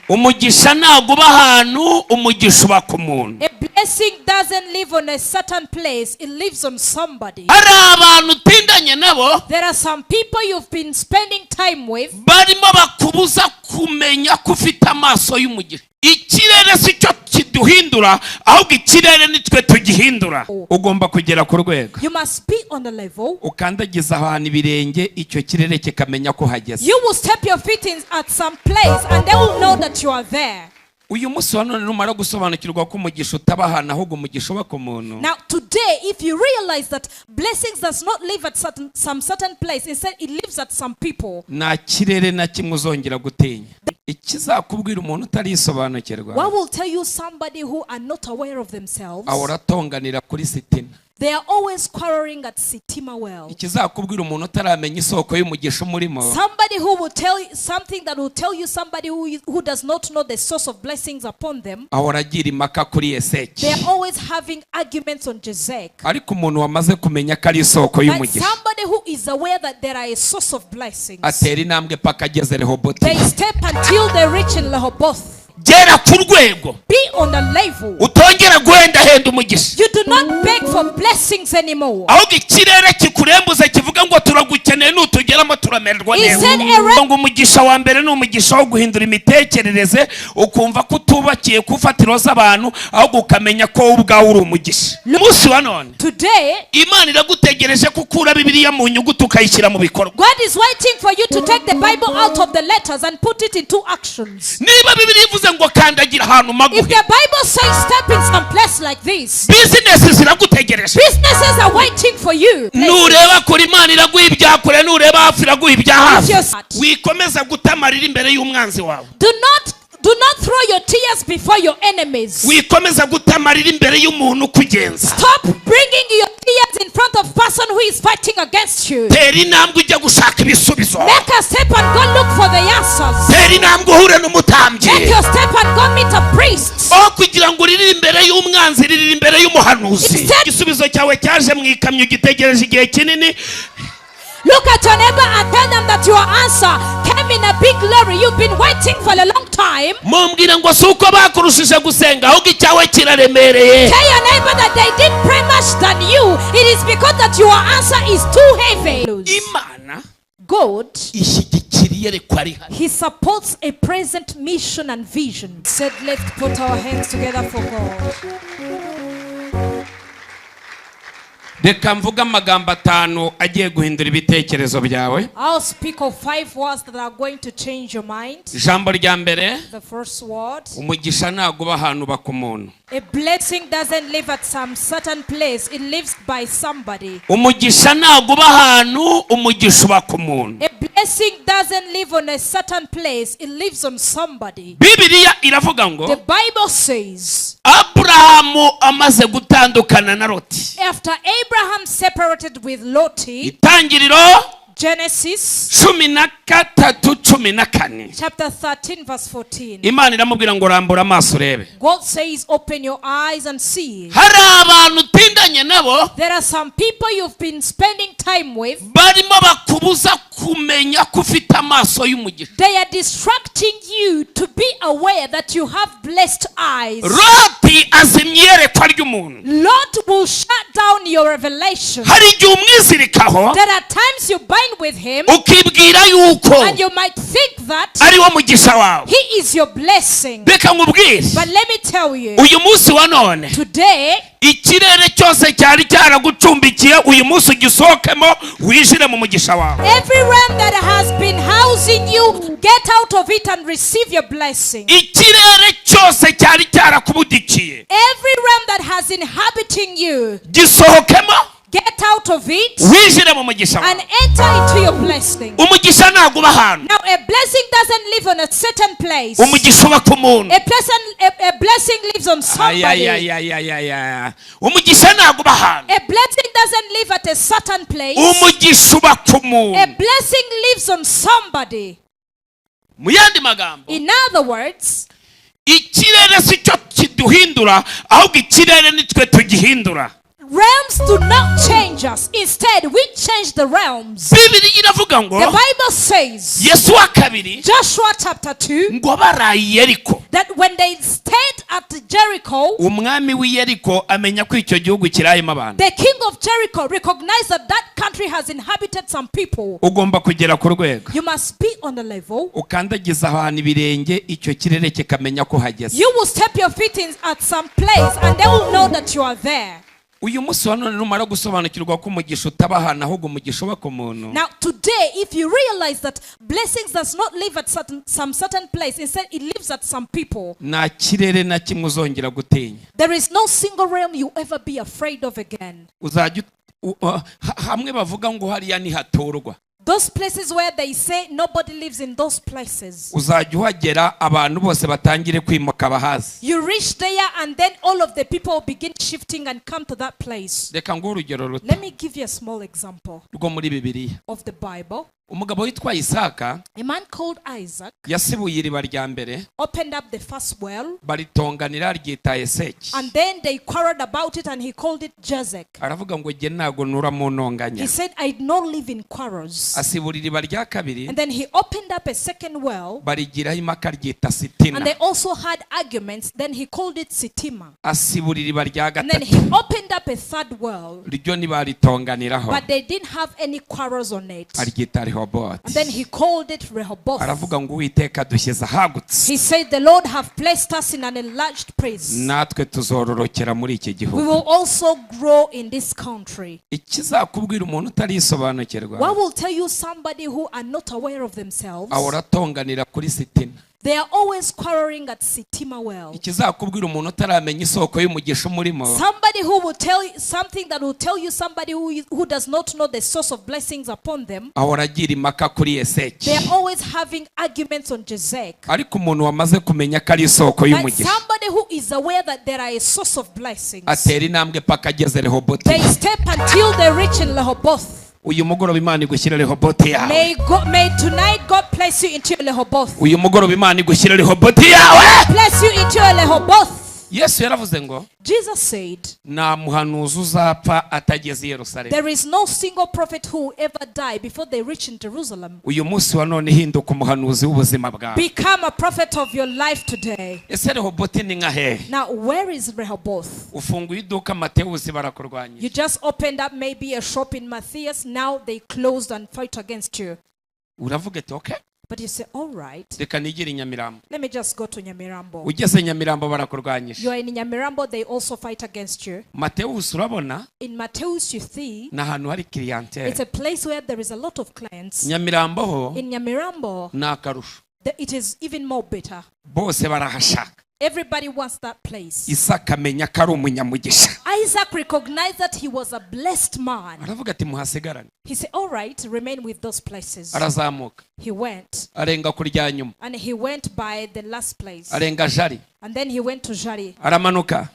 Umugisha ntabwo uba ahantu, umugisha uba ku muntu. A blessing doesn't live on a certain place, it lives on somebody. Hari abantu utindanye nabo, There are some people you've been spending time with. Barimo bakubuza kumenya ko ufite amaso y'umugisha. Ikirere si cyo kiduhindura, ahubwo ikirere nitwe tugihindura. Ugomba kugera ku rwego You must be on the level. Ukandagiza ahantu ibirenge, icyo kirere kikamenya ko uhageze. You will step your feet in at some place and they will know that you are there. Uyu munsi wa none, numara gusobanukirwa ko umugisha utaba ahantu, ahubwo umugisha uba ku muntu, Now, today, if you realize that blessings does not live at some certain place, instead it lives at some people. Nta kirere na kimwe uzongera gutinya. Ikizakubwira umuntu utarisobanukirwa, What will tell you somebody who are not aware of themselves? Ahora atonganira kuri sitina. They are always quarreling at Sitima well. Ikizakubwira umuntu utaramenya isoko y'umugisha umurimo, Somebody who will tell you something that will tell you somebody who does not know the source of blessings upon them. Ahora agira impaka kuri Eseki. They are always having arguments on Jezek. Ariko umuntu wamaze kumenya ko ari isoko But y'umugisha, somebody who is aware that there are a source of blessings, atera intambwe paka ageze Rehoboti. They step until they reach in Rehoboth. Gera ku rwego Be on the level. Utongera guhendahenda umugisha, You do not beg for blessings anymore. Ahubwo ikirere kikurembuze kivuga ngo turagukeneye, nutugeramo turamererwa neza. Instead, a Ngo umugisha wa mbere ni umugisha wo guhindura imitekerereze, ukumva ko utubakiye ku mfatiro z'abantu, ahubwo ukamenya ko wowe ubwawe uri umugisha. Umunsi wa none, Today, Imana iragutegereje ko ukura Bibiliya mu nyuguti ukayishyira mu bikorwa. God is waiting for you to take the Bible out of the letters and put it into actions. Niba Bibiliya ivuze ngo kandagira ahantu If maguhe, the Bible says step in some place like this, bizinesi ziragutegereje. Businesses are waiting for you. Nureba kure, Imana iraguha ibya kure, nureba hafi, iraguha ibya hafi. If Wikomeza gutamarira imbere y'umwanzi wawe. Do not throw your tears before your enemies. Wikomeza gutamarira imbere y'umuntu ukugenza. Stop bringing your tears in front of person who is fighting against you. Tera intambwe ujya gushaka ibisubizo. Make a step and go look for the answers. Tera intambwe uhure n'umutambyi. Make your step and go meet a priest. Aho kugira ngo uririre imbere y'umwanzi, ririre imbere y'umuhanuzi. Igisubizo cyawe cyaje mu ikamyo, ugitegereje igihe kinini. Look at your neighbor and tell them that your answer came in a big lorry. You've been waiting for a long time. Mumbwire ngo si uko bakurushije gusenga, ahubwo icyawe kiraremereye. Tell your neighbor that they didn't pray much than you. It is because that your answer is too heavy. Imana God, ishyigikira iyerekwa rihari. He supports a present mission and vision. Said, let's put our hands together for God. Reka mvuge amagambo atanu agiye guhindura ibitekerezo byawe. I'll speak of five words that are going to change your mind. Ijambo rya mbere, The first word: umugisha ntabwo uba ahantu, uba ku muntu. A blessing doesn't live at some certain place, it lives by somebody. Umugisha ntabwo uba ahantu, umugisha uba ku muntu. A blessing doesn't live on a certain place, it lives on somebody. Bibiliya iravuga ngo The Bible says, Aburahamu amaze gutandukana na Loti, after Abraham separated with Loti, Itangiriro Genesis 13:14, chapter 13, verse 14, Imana iramubwira ngo rambura amaso urebe. God says, "Open your eyes and see." Hari abantu utindanye nabo, There are some people you've been spending time with. Barimo bakubuza kumenya ko ufite amaso y'umugisha. They are distracting you to be aware that you have blessed eyes. Loti azimya iyerekwa ry'umuntu. Lot will shut down your revelation. Hari igihe umwizirikaho, There are times you bind with him ukibwira yuko and you might think that ari wo mugisha wawe. He is your blessing. Reka nkubwire, But let me tell you, uyu munsi wa none, today, ikirere cyose cyari cyaragucumbikiye, uyu munsi ugisohokemo, winjire mu mugisha wawe. Every realm that has been housing you, get out of it and receive your blessing. Ikirere cyose cyari cyarakubudikiye, Every realm that has inhabiting you, gisohokemo, get out of it winjire mu mugisha and wawe. Enter into your blessing. Umugisha ntabwo uba ahantu, Now, a blessing doesn't live on a certain place. umugisha uba ku muntu. A blessing lives on somebody. Ayayayayaya. Umugisha ntabwo uba ahantu, A blessing doesn't live at a certain place. umugisha uba ku A muntu. Blessing lives on somebody. Mu yandi magambo, In other words, ikirere si cyo kiduhindura, ahubwo ikirere nitwe tugihindura. Realms do not change us. Instead, we change the realms. Bibiliya iravuga ngo The Bible says, Yesuwa 2 Joshua chapter 2, ngo baraye i Yeriko, that when they stayed at Jericho, umwami w'i Yeriko amenya ko icyo gihugu kirayemo abantu. The king of Jericho recognized that that country has inhabited some people. Ugomba kugera ku rwego You must be on the level. Ukandagiza ahantu ibirenge, icyo kirere kikamenya ko uhageze. You will step your feet in at some place and they will know that you are there. Uyu munsi wa none numara gusobanukirwa ko umugisha utaba ahantu ahubwo umugisha uba ku muntu, Now, today, if you realize that blessings does not live at some certain place, instead it lives at some people, nta kirere na kimwe uzongera gutinya. There is no single realm you ever be afraid of again. Uzajya hamwe bavuga ngo hariya ntihaturwa, Those places where they say nobody lives in those places. Uzajya uhagera abantu bose batangire kwimuka bahazi. You reach there and then all of the people begin shifting and come to that place. Reka nguhe urugero ruto Let me give you a small example rwo muri Bibiliya. Of the Bible. Umugabo witwa Isaka A man called Isaac yasibuye iriba rya mbere, opened up the first well, baritonganira, ryita Eseki. And then they quarreled about it and he called it Jezek. Aravuga ngo jye ntabwo nura mu ntonganya. He said, "I do not live in quarrels." Asibura iriba rya kabiri, And then he opened up a second well, barigiraho impaka, ryita Sitina. And they also had arguments. Then he called it Sitima. Asibura iriba rya And then gatatu, he opened up a third well, ryo ntibaritonganiraho, but they didn't have any quarrels on it. aryita Rehoboti. And then he called it Rehoboth. Aravuga ngo Uwiteka dushyize ahagutse, He said, "The Lord have placed us in an enlarged place. Natwe tuzororokera muri iki We gihugu. Will also grow in this country." Ikizakubwira umuntu utarisobanukirwa, What will tell you somebody who are not aware of themselves? Ahora atonganira kuri Sitina. They are always quarreling at Sitima well. Ikizakubwira umuntu utaramenya isoko y'umugisha umurimo, Somebody who will tell you something that will tell you somebody who does not know the source of blessings upon them. Ahora agira impaka kuri Eseki. They are always having arguments on Jezek. Ariko umuntu wamaze kumenya ko ari isoko But y'umugisha, somebody who is aware that there are a source of blessings, atera intambwe paka ageze Rehoboti. they step until they reach in Rehoboth. Uyu mugoroba Imana igushyire Rehoboti yawe. May tonight God place you into your Rehoboth. Uyu mugoroba Imana igushyire Rehoboti yawe. Place you into your Rehoboth. Yesu yaravuze ngo Jesus said, nta muhanuzi uzapfa atageze i Yerusalemu. "There is no single prophet who will ever die before they reach in Jerusalem." Uyu munsi wa none hinduka umuhanuzi w'ubuzima bwawe. Become a prophet of your life today. Ese Rehoboti ni nka hehe? Now, where is Rehoboth? Ufunguye iduka Matewusi, barakurwanya. You just opened up maybe a shop in Matthias. Now they closed and fight against you. Uravuga ati okay, But you say, "All right, reka nigire i Nyamirambo. Let me just go to Nyamirambo." Ugeze Nyamirambo barakurwanyije. You are in Nyamirambo, they also fight against you. Matewusi urabona In Matthäus, you see, ni ahantu hari clientele. It's a place where there is a lot of clients. Nyamirambo ho In Nyamirambo, ni akarusho, it is even more bitter. Bose barahashaka. Everybody wants that place. Isaka amenya ko ari umunyamugisha. Isaac recognized that he was a blessed man. Aravuga ati muhasigarane. He said, "All right, remain with those places." Arazamuka, He went, arenga ku rya nyuma, and he went by the last place. Arenga Jari, And then he went to Jari. Aramanuka,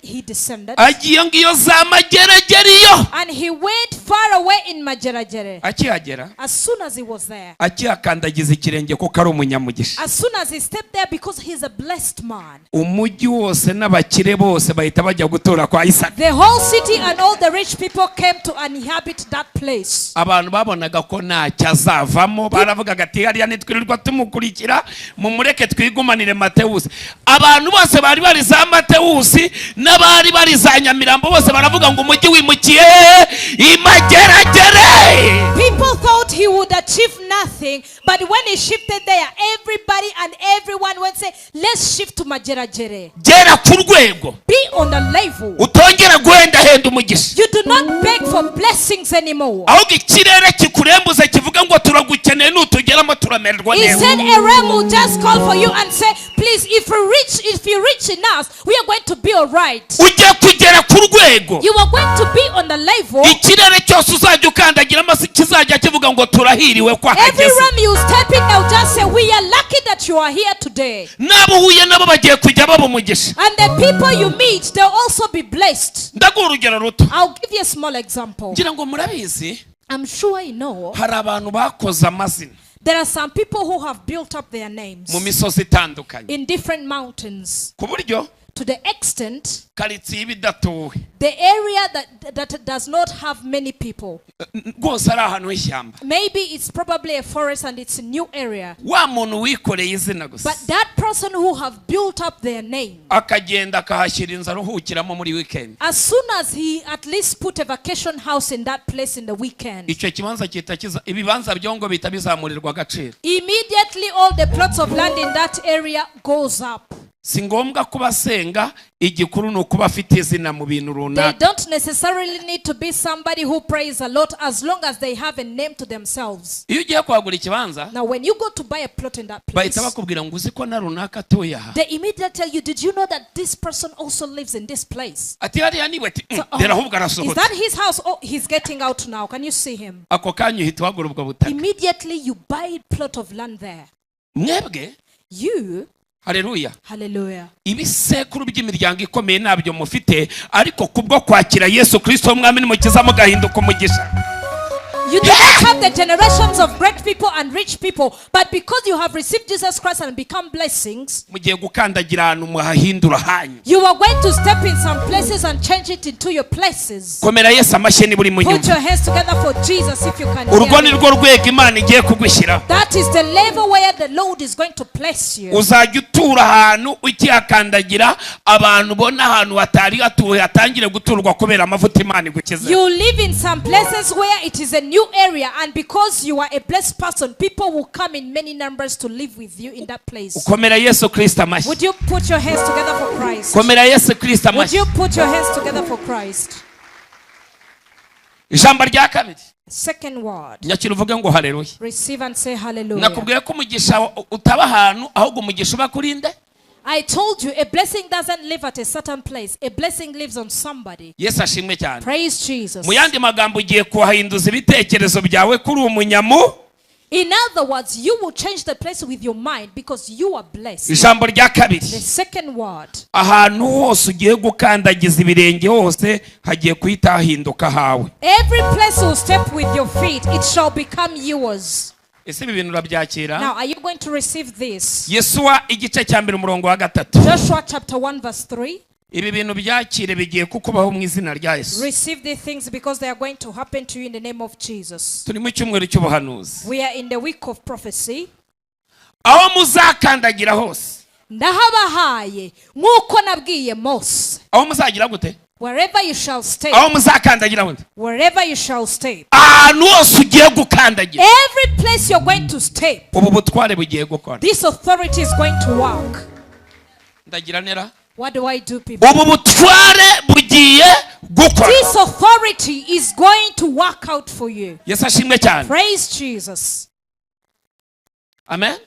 He descended, agiye ngiyo za Mageragere iyo. And he went far away in Mageragere. Akihagera, As soon as he was there, akihakandagiza ikirenge kuko ari umunyamugisha, as soon as he stepped there, because he's a blessed man, umujyi wose n'abakire bose bahita bajya gutura kwa Isaka. The whole city and all the rich people came to inhabit that place. Abantu babonaga ko ntacyo azavamo baravugaga ati hariya ntitwirirwa tumukurikira, mumureke twigumanire Matewusi. Abantu bose bari bari za Matewusi n'abari bari za Nyamirambo bose baravuga ngo umujyi wimukiye i Mageragere. People thought he would achieve nothing, but when he shifted there, everybody and everyone went say, "Let's shift to Mageragere." Gera ku rwego Be on the level. utongera guhendahenda umugisha, You do not beg for blessings anymore. Ahubwo ikirere kikurembuze kivuga ngo turagukeneye nutugeramo turamererwa He neza. said a realm will just call for you and say, "Please, if you reach in us, we are going to be all right." Ugiye kugera ku rwego You are going to be on the level. Ikirere cyose uzajya ukandagiramo kizajya kivuga ngo turahiriwe ko Every ahageze. realm you step in, they'll just say, "We are lucky that you are here today." N'abo uhuye nabo bagiye kujya baba umugisha. And the people you meet, they'll also be blessed. Ndaguha urugero ruto. I'll give you a small example. Ngira ngo murabizi, I'm sure you know hari abantu bakoze amazina there are some people who have built up their names mu misozi itandukanye, in different mountains ku buryo To the extent, karitsiye iba idatuwe, the area that does not have many people, rwose ari ahantu h'ishyamba, maybe it's probably a forest and it's a new area. Wa muntu wikoreye izina gusa, But that person who have built up their name, akagenda akahashyira inzu aruhukiramo muri weekend, as soon as he at least put a vacation house in that place in the weekend, icyo kibanza gihita kiza ibibanza byo ngo bihita bizamurirwa agaciro. Immediately all the plots of land in that area goes up. Si ngombwa kuba asenga, igikuru ni ukuba afite izina mu bintu They runaka. Don't necessarily need to be somebody who prays a lot as long as they have a name to themselves. Iyo ugiye kuhagura ikibanza, Now, when you go to buy a plot in that place, bahita bakubwira ngo uzi ko na runaka atuye aha? They immediately tell you, "Did you know that this person also lives in this place?" Ati hariya niwe ati So, oh, dore ahubwo is arasohotse. that his house? Oh, he's getting out now. Can you see him? Ako kanya uhita uhagura ubwo butaka. Immediately you buy a plot of land there. Mwebwe, You, haleluya, hallelujah. Ibisekuru by'imiryango ikomeye ntabyo mufite, ariko kubwo kwakira Yesu Kirisito umwami n'umukiza mugahinduka umugisha. You do not have the generations of great people and rich people, but because you have received Jesus Christ and become blessings, Mugiye gukandagira ahantu muhahindura hanyu. You are going to step in some places and change it into your places. Komera Yesu amashyi niba uri mu Put nyumva. your hands together for Jesus if you can Urwo hear ni me. rwo rwego Imana igiye kugushyiraho. That is the level where the Lord is going to place you. Uzajya utura ahantu ukihakandagira abantu ubona ahantu hatari hatuwe hatangire guturwa kubera amavuta Imana igukize. You live in some places where it is a new area, and because you are a blessed person, people will come in many numbers to live with you in that place. Komera Yesu Kirisito amashyi. Would you put your hands together for Christ? Komera Yesu Kirisito Would amashyi. you put your hands together for Christ? Ijambo rya kabiri. Second word. Nyakira uvuge ngo haleluya. Receive and say hallelujah. Nakubwiye ko umugisha utaba ahantu, ahubwo umugisha uba kuri nde? I told you a blessing doesn't live at a certain place. A blessing lives on somebody. Yesu ashimwe cyane. Praise Jesus. Mu yandi magambo ugiye kuhahinduza ibitekerezo byawe kuri umunyamu. In other words, you will change the place with your mind because you are blessed. Ijambo rya kabiri. The second word. Ahantu hose ugiye gukandagiza ibirenge hose hagiye guhita hahinduka hawe. Every place you step with your feet, it shall become yours. Ese ibi bintu urabyakira? Now, are you going to receive this? Yesuwa igice cya mbere umurongo wa gatatu. Joshua chapter 1, verse 3. Ibi bintu byakire bigiye kukubaho mu izina rya Yesu. Receive these things because they are going to happen to you in the name of Jesus. Turi mu cyumweru cy'ubuhanuzi. We are in the week of prophecy. Aho muzakandagira hose, Ndahabahaye nk'uko nabwiye Mose. aho muzagira gute? Wherever you shall stay, Aho muzakandagira hose, wherever you shall stay, ahantu hose ugiye gukandagira, every place you're going to step, ubu butware bugiye gukora. This authority is going to work. Ndagira nera? What do I do, people? Ubu butware bugiye gukora. This authority is going to work out for you. Yesu ashimwe cyane. Praise Jesus. Amen.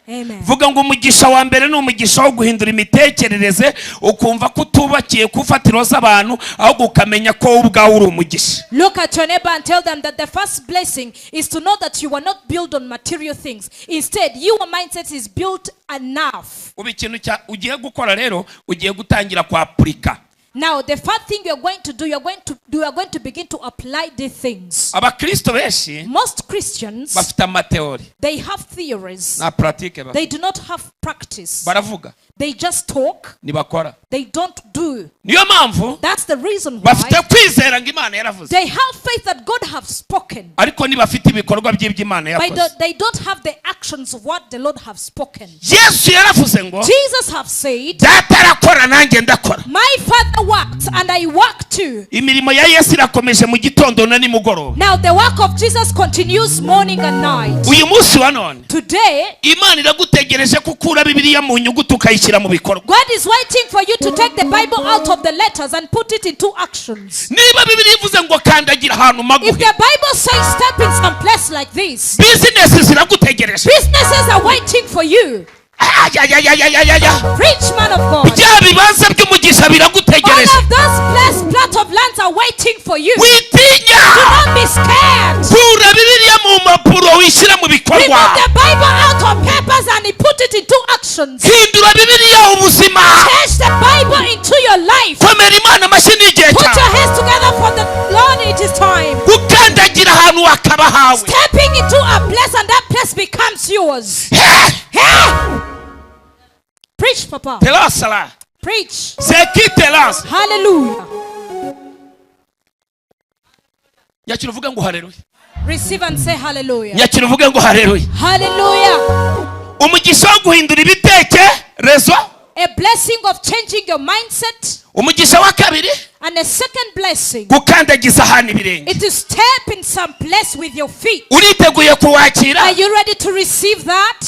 Amen. Vuga ngo umugisha wa mbere ni umugisha wo guhindura imitekerereze ukumva ko utubakiye ku mfatiro z'abantu ahubwo ukamenya ko wowe ubwawe uri umugisha. Look at your neighbor and tell them that the first blessing is to know that you are not built on material things. Instead, your mindset is built enough. Ubu ikintu cya ugiye gukora rero ugiye gutangira kwapurika. Now, the first thing you're going to do, you are going to begin to apply these things. Abakristo benshi Most Christians, bafite amateori, they have theories. nta pratique bafite. They do not have practice. Baravuga, They just talk. ntibakora. They don't do. Niyo mpamvu That's the reason why bafite kwizera ngo Imana yaravuze, they have faith that God have spoken, ariko ntibafite ibikorwa by'ibyo Imana but yakoze. they don't have the actions of what the Lord have spoken. Yesu yaravuze ngo Jesus have said, data arakora nanjye ndakora. "My Father works and I work too." Imirimo ya Yesu irakomeje mu gitondo na nimugoroba. Now the work of Jesus continues morning and night. Uyu munsi wa none, Today, Imana iragutegereje ko ukura Bibiliya mu nyuguti ukayishyira mu bikorwa. God is waiting for you to take the Bible out of the letters and put it into actions. Niba Bibiliya ivuze ngo kandagira ahantu If maguhe, the Bible says step in some place like this, bizinesi ziragutegereje. Businesses are waiting for you. Ayayayayayaya. Preach, man of God. Bya bibanza by'umugisha All biragutegereje. of those blessed plot of lands are waiting for you. Witinya. Do not be scared. Kura Bibiliya mu mpapuro wishyira mu bikorwa. Remove the Bible out of papers and put it into actions. Hindura Bibiliya ubuzima. Change the Bible into your life. Komera Imana amashyi n'igihe Put your cyawe. hands together for the Lord. It is time. Gukandagira ahantu hakaba hawe. Stepping into a place and that place becomes yours. He! Hey! Preach, Papa. Terasara. Preach. C'est qui te lance. Hallelujah. Nyakira uvuge ngo haleluya. Receive and say hallelujah. Nyakira uvuge ngo haleluya. Hallelujah. Umugisha wo guhindura ibitekerezo. A blessing of changing your mindset. Umugisha wa kabiri, And a second blessing, gukandagiza ahantu ibirenge. it is step in some place with your feet. Uriteguye kuwakira? Are you ready to receive that?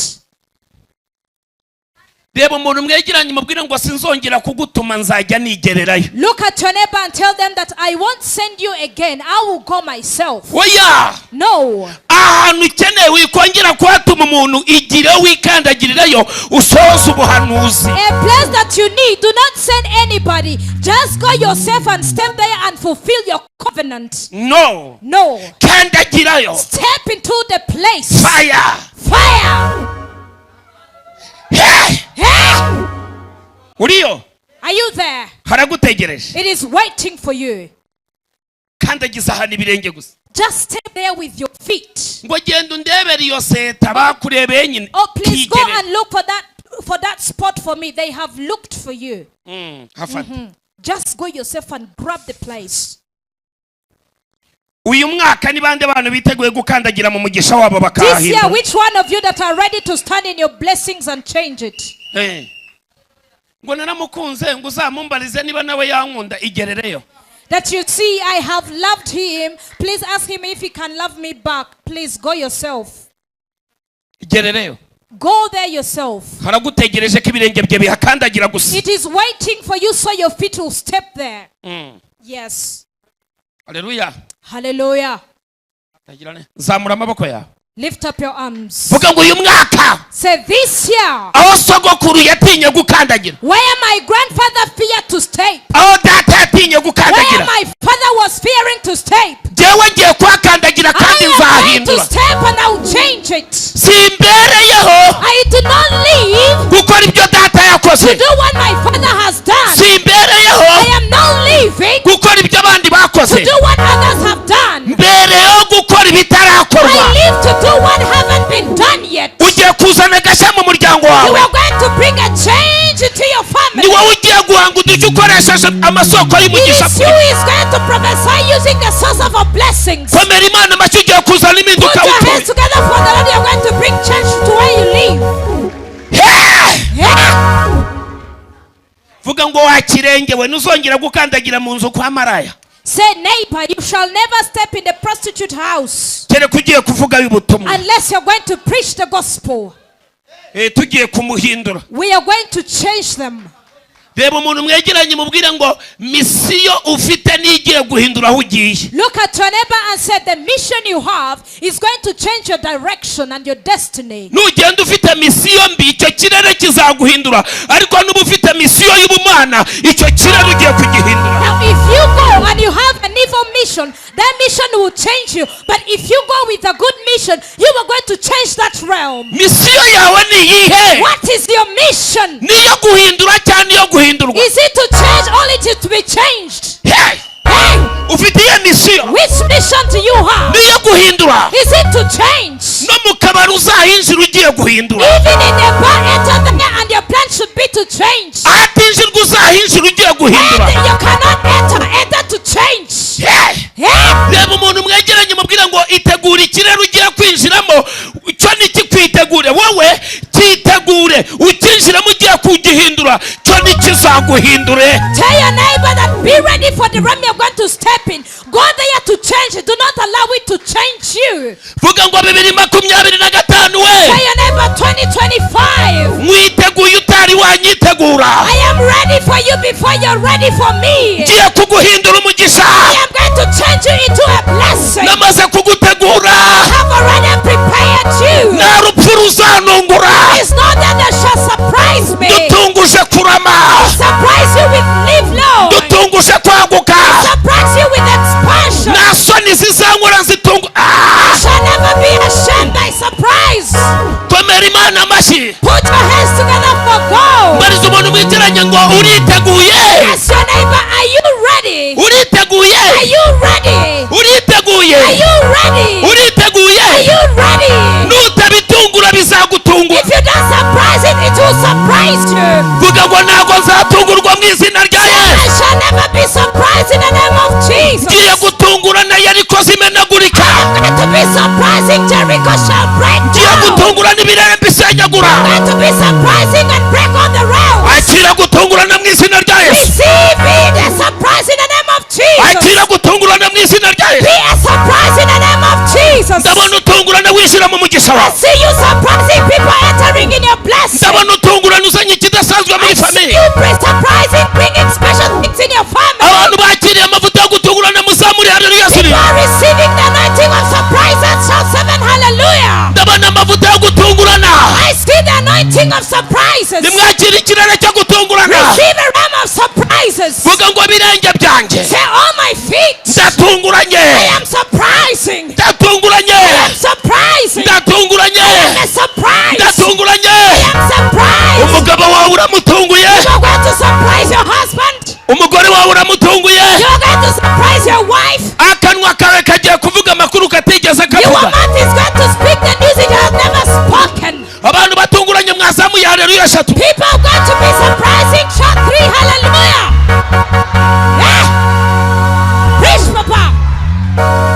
Reba umuntu mwegeranye mubwire ngo sinzongera kugutuma, nzajya nigererayo. Look at your neighbor and tell them that I won't send you again. I will go myself. Oya. No. Ahantu ukeneye wikongera kuhatuma umuntu, igire wikandagirirayo usohoze ubuhanuzi. A place that you need, do not send anybody. Just go yourself and step there and fulfill your covenant. No. No. Kandagirayo. Step into the place. Fire. Fire. Hey! Hey! Uriyo. Are you there? Haragutegereje. It is waiting for you. Kandagiza ahantu ibirenge gusa. Just step there with your feet. Ngo genda undebere iyo seta bakurebeye nyine. Oh, please go Kigere. And look for that spot for me. They have looked for you. Hafata. Just go yourself and grab the place. Uyu mwaka ni bande bantu biteguye gukandagira mu mugisha wabo This year, bakahahindura? Which one of you that are ready to stand in your blessings and change it? Eh. Ngo naramukunze, ngo uzamumbarize niba nawe yankunda, igerereyo. That you see, I have loved him. Please ask him if he can love me back. Please go yourself. Igerereyo. Go there yourself. Haragutegereje ko ibirenge bye bihakandagira gusa. It is waiting for you so your feet will step there. Yes. Haleluya. Hallelujah. Zamura amaboko yawe. Lift up your arms. Vuga ngo uyu mwaka, Say this year, aho sogokuru yatinye gukandagira, where my grandfather feared to step, aho data yatinye where gukandagira, my father was fearing to step, jyewe ngiye kuhakandagira I kandi am going to nzahindura. Step and I will change it. Simbereyeho I do not live gukora ibyo data yakoze. To do what my father has done. Simbereyeho I am not living gukora ibyo abandi bakoze. To do what others have done. Mbereyeho gukora ibitarakorwa. I live to do what haven't been done yet. Ugiye kuzana agashya mu muryango You wawe. are going to bring a change into your Ni family. wowe ugiye guhanga udushya ukoresheje amasoko It y'umugisha. is you who is going to prophesy using the source of our blessings. Komera Imana amashyi, ugiye kuzana impinduka Put your utuye. hands together for the Lord. You are going to bring change to where you live. Hey! Yeah. Vuga ngo wa kirenge we, ntuzongera gukandagira mu nzu kwa maraya. Say, neighbor, you shall never step in the prostitute house Kereka ugiye kuvugayo ubutumwa. Unless you're going to preach the gospel. Eh, tugiye kumuhindura. We are going to change them. Reba umuntu mwegeranye mubwire ngo misiyo ufite nigiye guhindura aho ugiye. Look at your neighbor and say, the mission you have is going to change your direction and your destiny. Nugenda ufite misiyo mbi, icyo kirere kizaguhindura, ariko nuba ufite misiyo y'ubumana, icyo kirere ugiye kugihindura. Now, if you go and you have an evil mission, that mission will change you. But if you go with a good mission, you are going to change that realm. Misiyo yawe ni iyihe? What is your mission? Niyo guhindura cyangwa niyo guhindurwa? Is it to change or it is to be changed? Hey! Hey! Ufite iyihe misiyo? Which mission do you have? Niyo guhindura. Is it to change? No mu kabari uzahinjira ugiye guhindura. Even in the bar, enter there and your plan should be to change. Ahatinjirwa uzahinjira ugiye guhindura. And you cannot enter, enter to change. Hey! Yeah. Reba umuntu mwegeranye mubwira ngo itegure ikirere ugiye kwinjiramo, cyo ntikikwitegure wowe, cyitegure ukinjiramo ugiye kugihindura, cyo ntikizaguhindure. Tell your neighbor that be ready for the realm you're going to step in. Go there to change it. Do not allow it to change you. Vuga ngo 2025 we, Tell your neighbor 2025. Mwiteguye utari wanyitegura. I am ready for you before you're ready for me. Ngiye kuguhindura umugisha. I am going to change you into a blessing. Namaze kugutegura. I have already prepared you. Nta rupfu ruzanungura. It's not that that shall surprise me. Dutunguje kurama. Surprise you with live long. Dutunguje kwaguka. Surprise you with expansion. Nta soni zizankura nzitungu. Ah! I shall never be ashamed by surprise. Komera Imana amashyi. Put your hands together for God. Mbariza umuntu mwitiranye ngo uriteguye? Ask your neighbor, are you ready? Uriteguye? Are you ready? Uriteguye? Are you ready? Uriteguye? Are you ready? Nutabitungura bizagutungura. If you don't surprise it, izina rya I Yesu. shall never be surprised in the name of Jesus. Ngiye gutungurana Yeriko zimenagurika. I'm going to be surprising. Jericho shall break Ngiye down. gutungurana ibirere mbisenyagura. I'm going to be surprising and break on the rails. Akira gutungurana mu izina rya Yesu. Receive be the surprise in the name of Jesus. Akira gutungurana mu izina rya Be Yesu. a surprise in the name of Jesus. Ndabona utungurana wishyira mu mugisha I wawe. see you surprising people entering in your blessing. Ndabona utungurana uzanye ikidasanzwe muri I see famiye. you surprising, bringing special things in your family. Abantu bakiriye amavuta yo gutungurana muzamure haleluya. You are receiving the anointing of surprise and shout seven hallelujah. Ndabona amavuta yo gutungurana. I see the anointing of surprises. Nimwakire ikirere cyo gutungurana. Receive a realm of surprises. Vuga ngo ibirenge byanjye Say, all my feet, ndatunguranye. I am surprising. Ndatunguranye. I am surprising. Ndatunguranye. I am surprised. Ndatunguranye. I am surprised. Umugabo wawe uramutunguye. You are going to surprise your husband. Umugore wawe uramutunguye. You are going to surprise your wife. Akanwa kawe kagiye kuvuga amakuru katigeze Your kavuga. mouth is going to speak the news it has never spoken. Abantu batunguranye mwazamuye haleluya eshatu. People are going to be surprising. Shout three hallelujah. Yeah. Preach, Papa.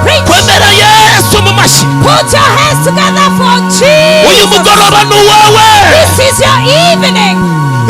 Preach. Kwemera Yesu mu mashyi. Put your hands together for Uyu Jesus. mugoroba ni uwawe. This is your evening.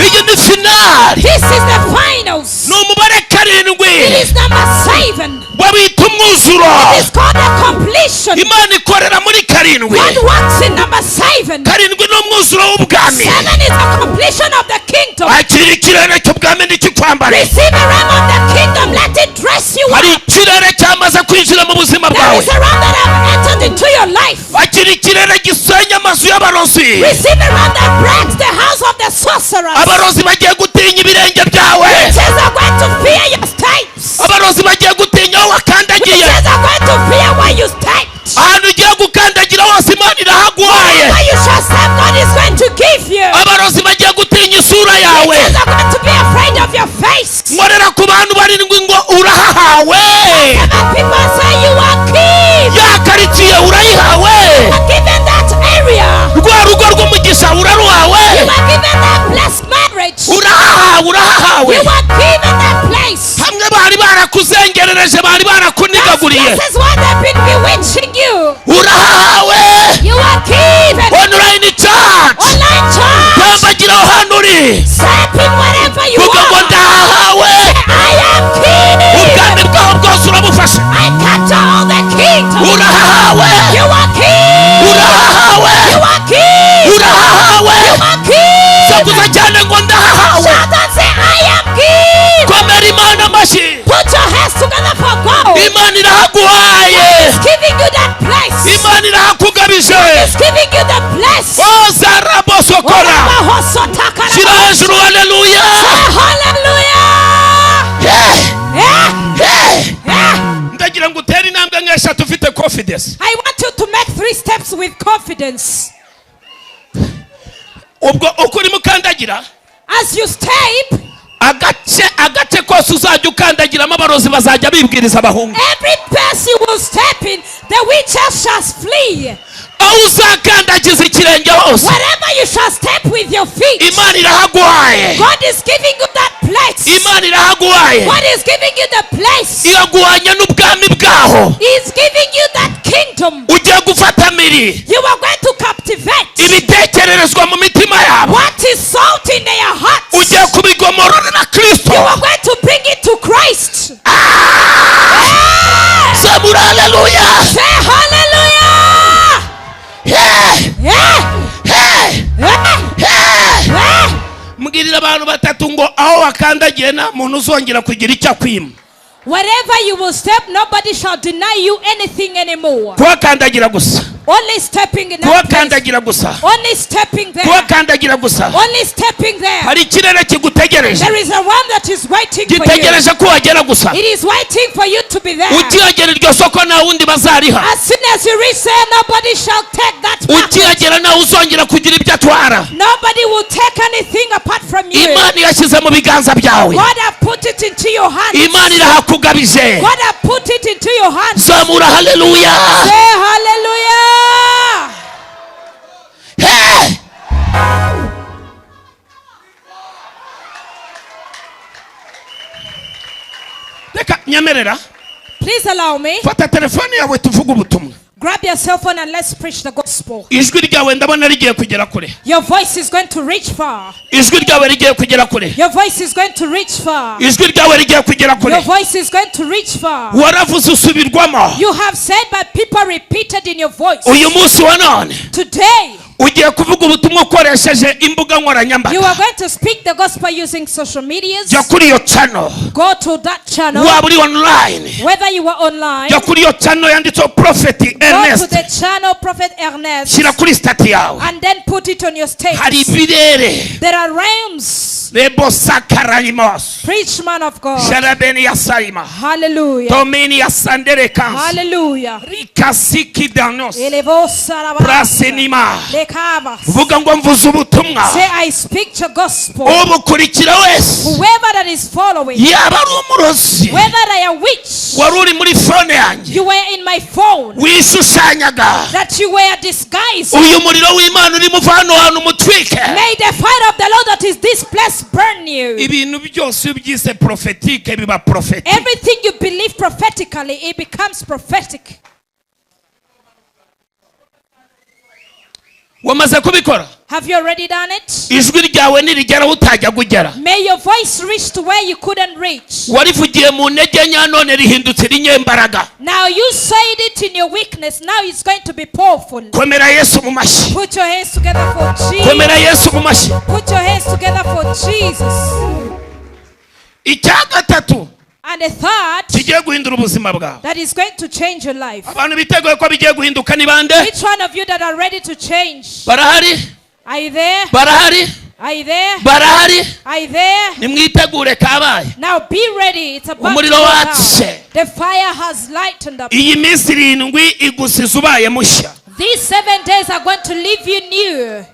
Iyi ni finali. This is the finals. Ni umubare karindwi. It is number 7. Wabita umwuzuro. It is called the completion. Imana ikorera muri karindwi. God works in number 7. Karindwi ni umwuzuro w'ubwami. 7 is the completion of the kingdom. Akira ikirere cy'ubwami ntikikwambare. Receive a realm of the kingdom. Let it dress you Hari up. ikirere cyamaze kwinjira mu buzima There bwawe. is a realm that have entered into your life. Akira ikirere gisenya amazu y'abarozi. Receive a realm that breaks the house of the sorcerers. Abarozi bagiye gutinya ibirenge byawe. Witches are going to fear your steps. Abarozi bagiye gutinya aho wakandagiye. Witches are going to fear where you stepped. Ahantu ugiye gukandagira hose Imana irahaguhaye. Where you shall step, God is going to give you. Abarozi bagiye gutinya isura yawe. Witches are going to be afraid of your face. Nkorera ku bantu barindwi ngo urahahawe. Seven people say you are king. Ya karitsiye urayihawe. You are given that area. Rwa rugo rw'umugisha uraruhawe. You are given that blessed marriage. Urahahawe, urahahawe. You are given that place. Hamwe bari barakuzengerereje, bari barakunigaguriye. This is why they've been bewitching you. Urahahawe. You are given. Online church. Online church. Tambagira aho hantu uri. Step in wherever you Vuga ngo are. ndahahawe. I am king. Ubwami bwaho bwose urabufashe. I capture all the kingdom. Urahahawe. You are king. Urahahawe. You are king. Urahahawe. You are king. Sakuza cyane ngo ndahahawe. Shout and say, I am king. Komera Imana amashyi. Put your hands together for God. Imana irahaguhaye. He's giving you that place. Imana irahakugabije. He's giving you the place. Ozarabosokora. Shyira hejuru haleluya. Hallelujah. Hey, Yeah. hey. Yeah. Ndagira ngo utere intambwe nk'eshatu ufite confidence. I want you to make 3 steps with confidence. Ubwo uko urimo ukandagira, As you step, agace kose uzajya ukandagiramo abarozi bazajya bibwiriza abahungu. every place you will step in, the witches shall flee. Aho uzakandagiza ikirenge hose, Wherever you shall step with your feet, Imana irahaguhaye. God is giving you that place. Imana irahaguhaye. God is giving you the place. Iraguhanye n'ubwami bwaho. He is giving you that kingdom. Ugiye gufata miri. You are going to captivate Ibitekererezwa mu mitima yabo. what is salt in their hearts. Ugiye kubigomorora Kristo. You are going to bring it to Christ. Zamura haleluya. Say hallelujah. Hey, Yeah. hey, Yeah. hey. Yeah. Mbwirira abantu batatu ngo aho wakandagiye nta muntu uzongera kugira icyo akwima. Wherever you will step, nobody shall deny you anything anymore. Kuhakandagira gusa. Only stepping in that place. Kuhakandagira gusa. Only stepping there. Kuhakandagira gusa. Only stepping there. Hari ikirere kigutegereje. There is a one that is waiting for you. Gitegereje ko wagera gusa. It is waiting for you to be there. Ukihagera iryo soko nta wundi bazariha. As soon as you reach there, nobody shall take that market. Ukihagera ntawe uzongera kugira ibyo atwara. Nobody will take anything apart from you. Imana yashyize mu biganza byawe. God have put it into your hands. Imana irahakugabije. God have put it into your hands. Zamura haleluya. Say hallelujah. Hey! Reka nyemerera. Please allow me. Fata telefone yawe tuvuge ubutumwa. Grab your cell phone and let's preach the gospel. Ijwi ryawe ndabona rigiye kugera kure. Your voice is going to reach far. Ijwi ryawe rigiye kugera kure. Your voice is going to reach far. Ijwi ryawe rigiye kugera Your kure. voice is going to reach far. Waravuze usubirwamo. You have said, but people repeated in your voice. Uyu munsi wa none Today, ugiye kuvuga ubutumwa ukoresheje imbuga you nkoranyambaga. are going to speak the gospel using social medias. Jya kuri iyo channel. Go to that channel, Waba uri online, whether you are online, jya kuri iyo channel yanditseho Prophet go to Ernest. the channel Prophet Ernest Shyira kuri status yawe. and then put it on your Hari status. ibirere. There are realms. Rebo sakaranimos. Preach, man of God. Sharabeni ya saima. Hallelujah. Domini ya sandere kansi. Hallelujah. Rikasiki danos. Elevosa Prasenima. Lekavas. Vuga ngo mvuze ubutumwa. Say, I speak the gospel. Ubukurikira wese Whoever that is following, yaba ari umurozi whether they are witch, wari uri muri phone yanjye you were in my phone, wishushanyaga, that you were disguised. Uyu muriro w'Imana urimo uva hano hantu umutwike. May the fire of the Lord that is this place burn you. Ibintu byose iyo ubyise prophétique biba prophétique. Everything you believe prophetically, it becomes prophetic. Wamaze kubikora? Have you already done it? Ijwi ryawe nirigera aho utajya kugera. May your voice reach to where you couldn't reach. Warivugiye mu ntege nke none rihindutse rinyembaraga. Now you said it in your weakness. Now it's going to be powerful. Komera Yesu mu mashyi. Put your hands together for Jesus. Komera Yesu mu mashyi. Put your hands together for Jesus. Icya gatatu And the third kigiye guhindura ubuzima bwawe. That is going to change your life. Abantu biteguye ko bigiye guhinduka ni bande? Which one of you that are ready to change? Barahari? Are you there? Barahari? Are you there? Barahari? Are you there? Nimwitegure kabaye. Now be ready. It's about to Umuriro go down. watse. The fire has lightened up. Iyi minsi 7 igusiza ubaye mushya. These 7 days are going to leave you new.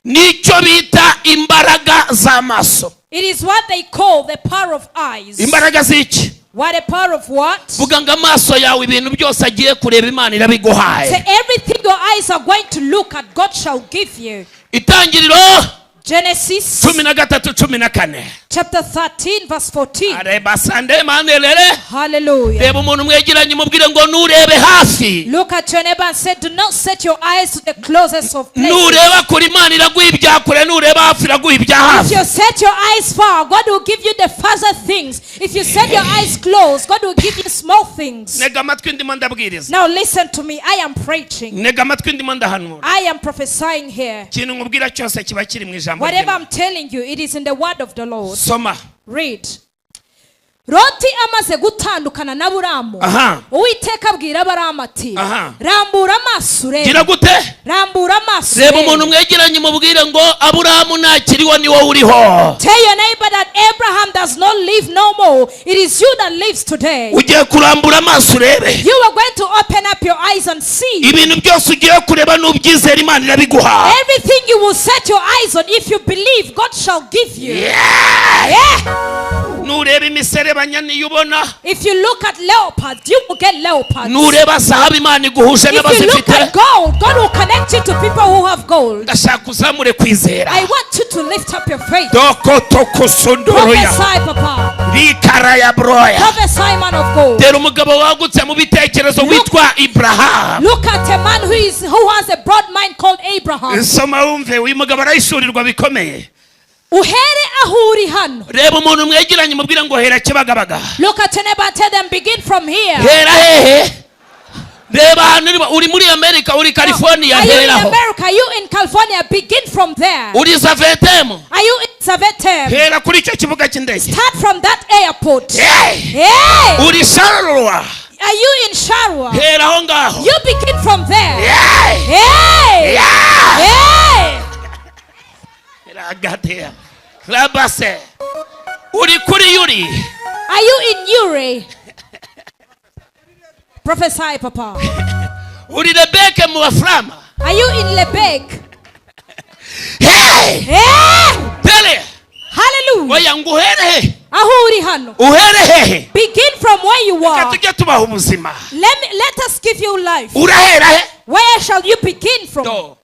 Nicyo bita imbaraga z'amaso. It is what they call the power of eyes. Imbaraga z'iki? What, a power of what? Vuga ngo amaso yawe ibintu byose agiye kureba Imana irabiguhaye. Say everything your eyes are going to look at, God shall give you. Itangiriro Genesis 13:14. Chapter 13, verse 14. Areba sande manelere. Hallelujah. Reba umuntu mwegeranye umubwire ngo nurebe hafi. Look at your neighbor and say, "Do not set your eyes to the closest of places." Nureba kure Imana iraguha ibya kure, nureba hafi iraguha ibya If hafi. you set your eyes far, God will give you the farther things. If you set your eyes close, God will give you small things. Ntega amatwi ndimo ndabwiriza. Now listen to me. I am preaching. Ntega amatwi ndimo ndahanura. I am prophesying here. Ikintu nkubwira cyose kiba kiri mu ijambo Whatever ry'Imana. I'm telling you, it is in the word of the Lord. Soma. Read. Loti amaze gutandukana na Aburamu, Aha. Uwiteka abwira Aburamu ati, Aha. "Rambura amaso urebe." Gira gute? Rambura amaso Reba urebe. umuntu mwegeranye umubwire ngo Aburahamu ntakiriho ni wowe uriho. Tell your neighbor that Abraham does not live no more. It is you that lives today. Ugiye kurambura amaso urebe. You are going to open up your eyes and see. Ibintu byose ugiye kureba n'ubyizera Imana irabiguha. Everything you will set your eyes on, if you believe, God shall give you. Yeah! Yeah. Nureba imiserebanya niyo ubona. If you look at leopards, you will get leopards. Nureba zahabu Imana iguhuje If you look n'abazifite. at gold, God will connect you to people who have gold. Ndashaka uzamure kwizera. I want you to lift up your faith. Dokotokosondoroya. Prophesy, Papa. Rikaraya broya. Prophesy, man of God. Dore umugabo wagutse mu bitekerezo witwa Iburahamu. Look at a man who has a broad mind called Abraham. Soma wumve uyu mugabo arahishurirwa bikomeye. Uhere aho uri hano. Reba umuntu mwegeranye umubwire ngo hera Kibagabaga. Look at your neighbor and tell them, "Begin from here." Hera hehe? Reba ahantu uri muri Amerika, uri California, Are you in heraho. America? Are you in California? Begin from there. Uri Zaventem? Are you in Zaventem? Hera kuri icyo kibuga cy'indege. Start from that airport. Hey! Hey! Uri Charleroi? Are you in Charleroi? Hera aho ngaho. You begin from there. Hey! Hey! Yeah! Hey! Ragatea. Rabase. Uri kuri Yuri? Are you in Uri? Prophesy, Papa. Uri Lebeke mu bafurama? Are you in Lebek? Hey! Hey! Tere! Hallelujah. Oya ngo uhere he? Aho uri hano. Uhere hehe? Begin from where you Reka are. tujye tubaha ubuzima. Let us give you life. Urahera he? Where shall you begin from? Do.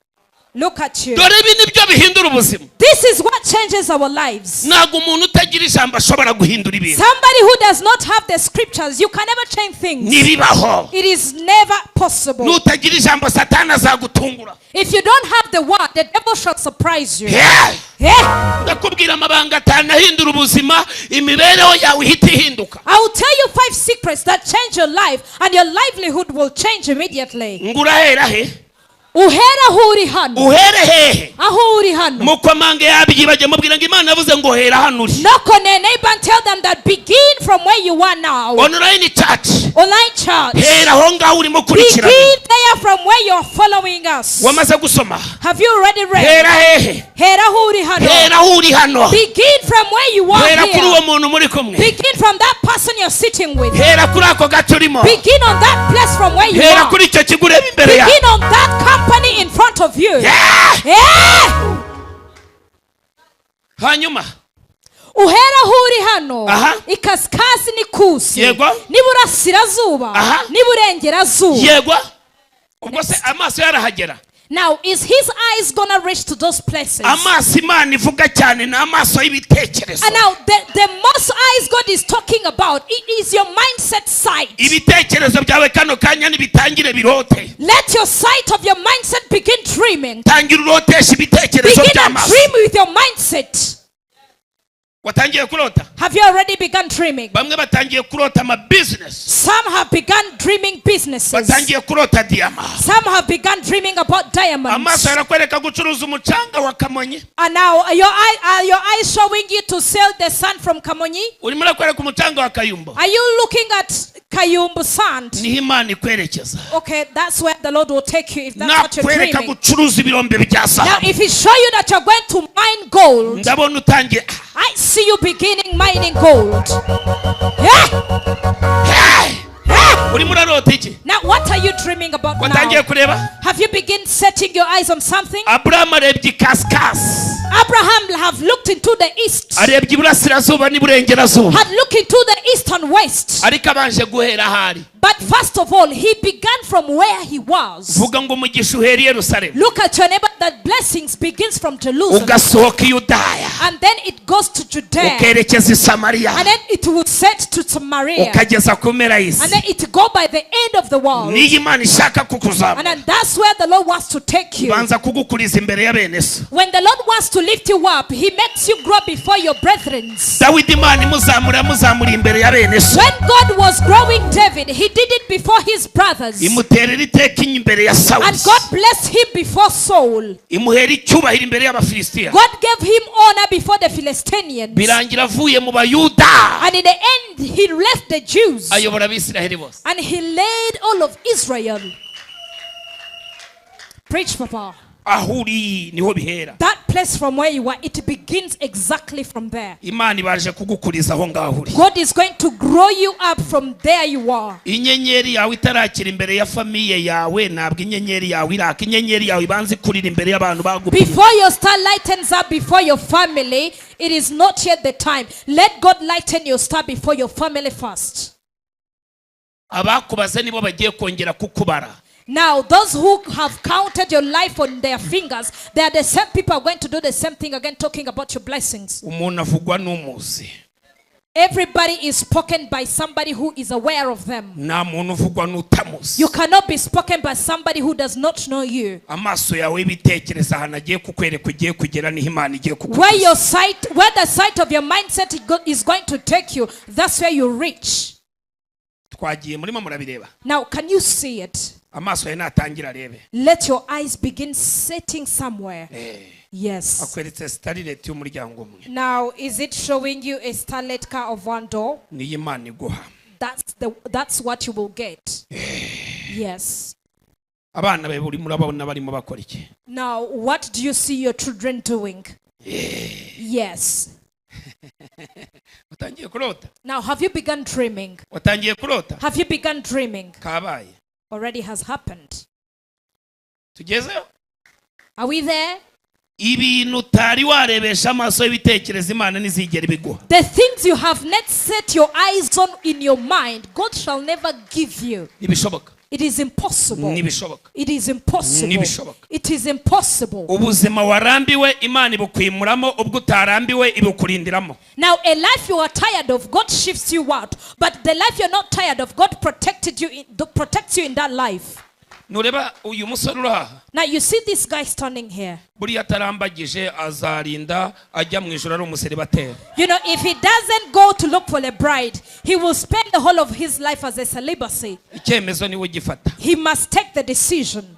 Look at you. Dore ibi nibyo bihindura ubuzima. This is what changes our lives. Ntabwo umuntu utagira ijambo ashobora guhindura ibintu. Somebody who does not have the scriptures, you can never change things. Ntibibaho. It is never possible. Nutagira ijambo, Satani azagutungura. If you don't have the word, the devil shall surprise you. Yeah! Yeah. Ndakubwira amabanga atanu ahindura ubuzima, imibereho yawe ihita ihinduka. I will tell you five secrets that change your life, and your livelihood will change immediately. Ngo urahera he? Uhera aho uri hano. Uhere hehe? Aho uri hano. Mukomange yabyibagiye, mubwira ngo Imana yavuze ngo hera hano uri. Knock on a neighbor and tell them that begin from where you are now. Online church, Online church. hera aho ngaho urimo ukurikirana. Begin there from where you're following us. Wamaze gusoma? Have you already read? Hera hehe? Hera aho uri hano. Hera aho uri hano. Begin from where you are Hera kuri uwo here. muntu muri kumwe. Begin from that person you're sitting with. Hera kuri ako gace urimo. Begin on that place from where you Hera are. kuri icyo kigo ureba imbere yawe. Begin on that company in front of you. Yeah! Yeah! Hanyuma Uhera aho uri hano. Aha. Ikasikazi n'ikusi, Yego. n'iburasirazuba, Aha. n'iburengerazuba. Yego, ubwo se amaso yarahagera? Now, is his eyes gonna reach to those places? Amaso Imana ivuga cyane ni amaso y'ibitekerezo. And now the most eyes God is talking about, it is your mindset sight. Ibitekerezo byawe kano kanya nibitangire birote. Let your sight of your mindset begin dreaming. Tangira urotesha ibitekerezo Begin and by'amaso. Dream with your mindset. Watangiye kurota? Have you already begun dreaming? Bamwe batangiye kurota ama business. Some have begun dreaming businesses. Batangiye kurota diyama. Some have begun dreaming about diamonds. Amaso arakwereka gucuruza umucanga wa Kamonyi. And now, are your eyes showing you to sell the sand from Kamonyi? Urimo urakwereka umucanga wa Kayumba. Are you looking at Kayumbu sand? Niho Imana ikwerekeza. Okay, that's where the Lord will take you if that's what you're Nakwereka dreaming. Gucuruza ibirombe bya Now, zahabu, if he show you that you're going to mine gold, ndabona utangiye. I see you beginning mining gold. Yeah! Hey! Yeah! Urimo urarota iki? Now, what are you dreaming about Watangiye now? kureba? Have you begin setting your eyes on something? Aburahamu arebye ikasikasi. Abraham have looked into the east, Arebye iburasirazuba n'iburengerazuba, had looked into the east and west. ariko abanje guhera ahari. But first of all, he began from where he was. Vuga ngo umugisha uhera i Yerusalemu, Look at your neighbor, that blessings begins from Jerusalem. Ugasohoka i Yudaya, And then it goes to Judea. Ukerekeza i Samariya, And then it will set to Samaria. ukageza ku mpera y'isi. And then it go by the end of the world. Niyo Imana ishaka And kukuzamura, then that's where the Lord wants to take you. ibanza kugukuriza imbere ya bene so. When the Lord wants to lift you up, he makes you grow before your brethren. Dawidi Imana imuzamura, yamuzamuriye imbere ya bene so. When God was growing David, he did it before his brothers. Imuterera iteka imbere ya And Sawuli. God blessed him before Saul. Imuhera icyubahiro imbere y'Abafilisitiya. God gave him honor before the Philistines. Birangira avuye mu Bayuda, And in the end, he left the Jews. ayobora Abisiraheli bose. And he led all of Israel. Preach, Papa. Aho uri niho bihera. That place from where you are, it begins exactly from there. Imana ibaje kugukuriza aho ngaho uri. God is going to grow you up from there you are. Inyenyeri yawe itarakira imbere ya famille yawe, ntabwo inyenyeri yawe iraka. Inyenyeri yawe ibanza ikurira imbere y'abantu bagupimye. Before your star lightens up before your family, it is not yet the time. Let God lighten your star before your family first. Abakubaze nibo bagiye kongera kukubara. Now, those who have counted your life on their fingers, they are the same people are going to do the same thing again, talking about your blessings. Umuntu avugwa n'umuzi. Everybody is spoken by somebody who is aware of them. Nta muntu uvugwa n'utamuzi. You cannot be spoken by somebody who does not know you. Amaso yawe y'ibitekerezo ahantu agiye kukwereka ugiye kugera niho Imana igiye Where kukugeza. your sight, where the sight of your mindset is going to take you, that's where you reach. Twagiye, murimo murabireba? Now, can you see it? Amaso yawe natangira arebe. Let your eyes begin setting somewhere. Yes. Akweretse Starlet y'umuryango umwe. Now, is it showing you a Starlet car of one door? Niyo Imana iguha. That's what you will get. Yes. Abana bawe urimo urabona barimo bakora iki? Now, what do you see your children doing? Yes. Watangiye kurota? Now, have you begun dreaming? Watangiye kurota? Have you begun dreaming? Kabaye. Already has happened. Tugezeyo. Are we there? Ibintu utari warebesha amaso y'ibitekerezo, Imana ntizigera ibiguha. The things you have not set your eyes on in your mind, God shall never give you. Ntibishoboka. It is impossible. Ntibishoboka. It is impossible. Ntibishoboka. It is impossible. Ubuzima warambiwe, Imana ibukwimuramo, ubwo utarambiwe ibukurindiramo. Now, a life you are tired of, God shifts you out. But the life you're not tired of, God protects you in that life. Nureba uyu musore uri aha. Now, you see this guy standing here. Buriya atarambagije azarinda ajya mu ijoro ari umuseribateri. If he doesn't go to look for a bride, he will spend the whole of his life as a celibacy. Icyemezo niwe ugifata. He must take the decision.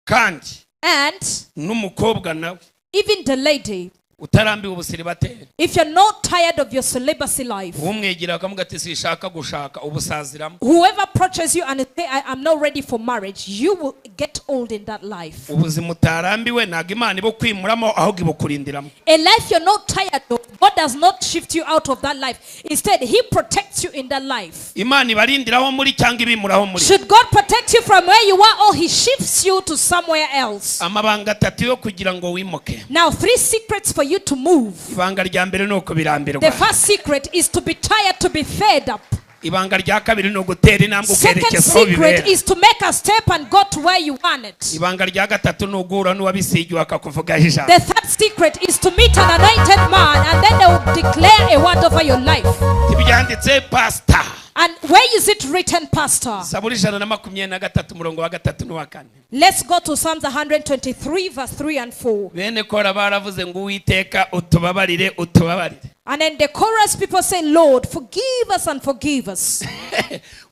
Kandi And n'umukobwa nawe even the lady, utarambiwe ubuseribateri, if you're not tired of your celibacy life, umwegera akamuga ati sishaka gushaka, ubusaziramo. Whoever approaches you and say, "I am not ready for marriage," you will get old in that life. Ubuzima utarambiwe ntabwo Imana ibukwimuramo, ahubwo ibukurindiramo. A life you're not tired of, God does not shift you out of that life. Instead, He protects you in that life. Imana ibarindiraho muri cyangwa ibimuraho muri? Should God protect you from where you are, or He shifts you to somewhere else? Amabanga atatu yo kugira ngo wimuke. Now, three secrets for you to move. Ibanga rya mbere ni ukubirambirwa. The first secret is to be tired, to be fed up. Ibanga rya kabiri ni ugutera intambwe Second ukerekeza aho secret bibera. Is to make a step and go to where you want it. Ibanga rya gatatu ni uguhura n'uwabisigiwe akakuvugaho ijambo. The third secret is to meet an anointed man, and then they will declare a word over your life. Ntibyanditse, pasita? And where is it written, Pastor? Zaburi 123, umurongo wa gatatu n'uwa kane. Let's go to Psalms 123, verse 3 and 4. Bene Kora baravuze ngo Uwiteka utubabarire, utubabarire. And then the chorus people say, "Lord, forgive us and forgive us."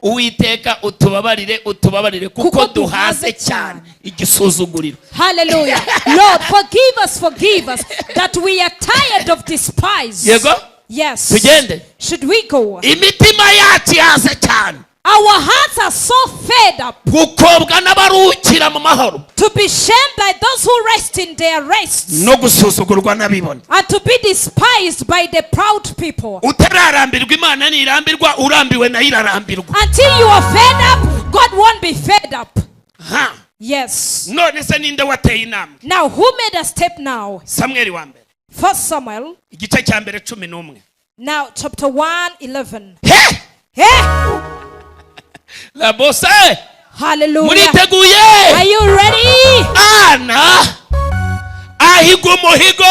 Uwiteka utubabarire, utubabarire, kuko Kuko duhaze duhaze cyane igisuzuguriro. Hallelujah. Lord, forgive us, forgive us, that we are tired of despise. Yego. Yes. Tugende. Should we go? Imitima yacu ihaze cyane Our hearts are so fed up gukobwa n'abaruhukira mu mahoro, to be shamed by those who rest in their rests, no gusuzugurwa n'abibona. And to be despised by the proud people. Utararambirwa Imana ntirambirwa, urambiwe nayo irarambirwa. Until you are fed up, God won't be fed up. Ha. Yes. None se ninde wateye intambwe? Now, who made a step now? Samweli wa mbere, First Samuel, igice cya mbere, 11. Now chapter 1, 11. He. Hey! Labose. Hallelujah. Muriteguye? Are you ready? Ana ahiga umuhigo.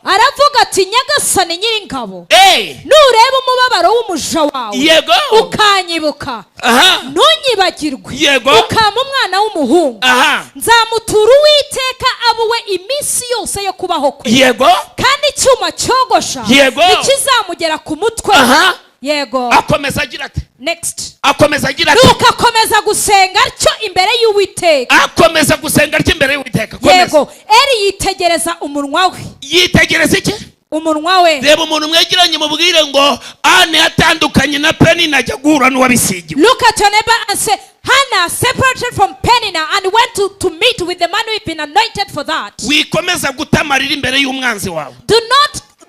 Aravuga ati Nyagasani Nyiringabo, Eh, nureba umubabaro w'umuja wawe, yego ukanyibuka, ntunyibagirwe, ukampa umwana w'umuhungu, nzamutura Uwiteka abuwe iminsi yose yo kubaho kwe, kandi icyuma cyogosha ntikizamugera ku mutwe. Yego. Akomeza agira ati, Next. akomeza agira ati, Nuko akomeza gusenga atyo imbere y'Uwiteka. Akomeza gusenga atyo imbere y'Uwiteka. Komeza. Yego, Eri yitegereza umunwa we. Yitegereza iki? Umunwa we. Reba umuntu mwegeranye mubwire ngo Ane yatandukanye na Penina ajya guhura n'uwabisigiwe. Look at your neighbor and say, "Hannah separated from Penina and went to meet with the man who had been anointed for that." Wikomeza gutamarira imbere y'umwanzi wawe.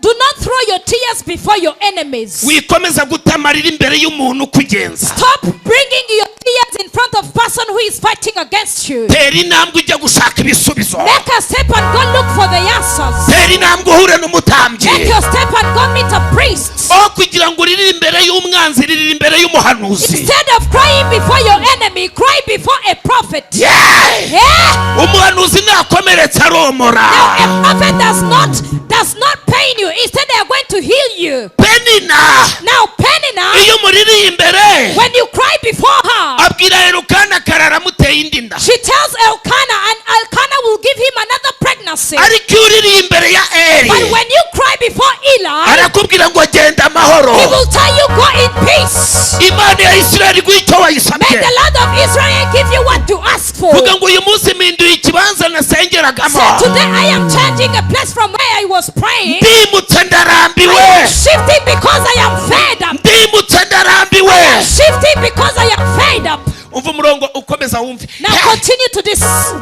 Do not throw your tears before your enemies. Wikomeza gutamarira imbere y'umuntu ukugenza. Stop bringing your tears in front of person who is fighting against you. Tera intambwe ujya gushaka ibisubizo. Make a step and go look for the answers. Tera intambwe uhure n'umutambyi. Make your step and go meet a priest. Aho kugira ngo uririre imbere y'umwanzi, ririre imbere y'umuhanuzi. Instead of crying before your enemy, cry before a prophet. Yeah! Yeah? Umuhanuzi nakomeretse aromora. Now a prophet does not pain you. Instead, they are going to heal you. Penina, Now Penina, iyo umuririye imbere, when you cry before her, abwira Elukana akarara amuteye indi nda. She tells Elkanah, and Elkanah will give him another pregnancy. Ariko iyo uririye imbere ya Eri, But when you cry before Eli, arakubwira ngo genda amahoro. He will tell you, "Go in peace." Imana ya Isirayeli iguhe icyo May wayisabye. the Lord of Israel give you what you ask for. Vuga ngo uyu munsi mpinduye ikibanza nasengeragamo. Say, "Today I am changing a place from where I was praying." Ndimutse ndarambiwe. I am shifting because I am fed up. Ndimutse ndarambiwe. Shifting because I am fed up. Umva umurongo ukomeza wumve. Now continue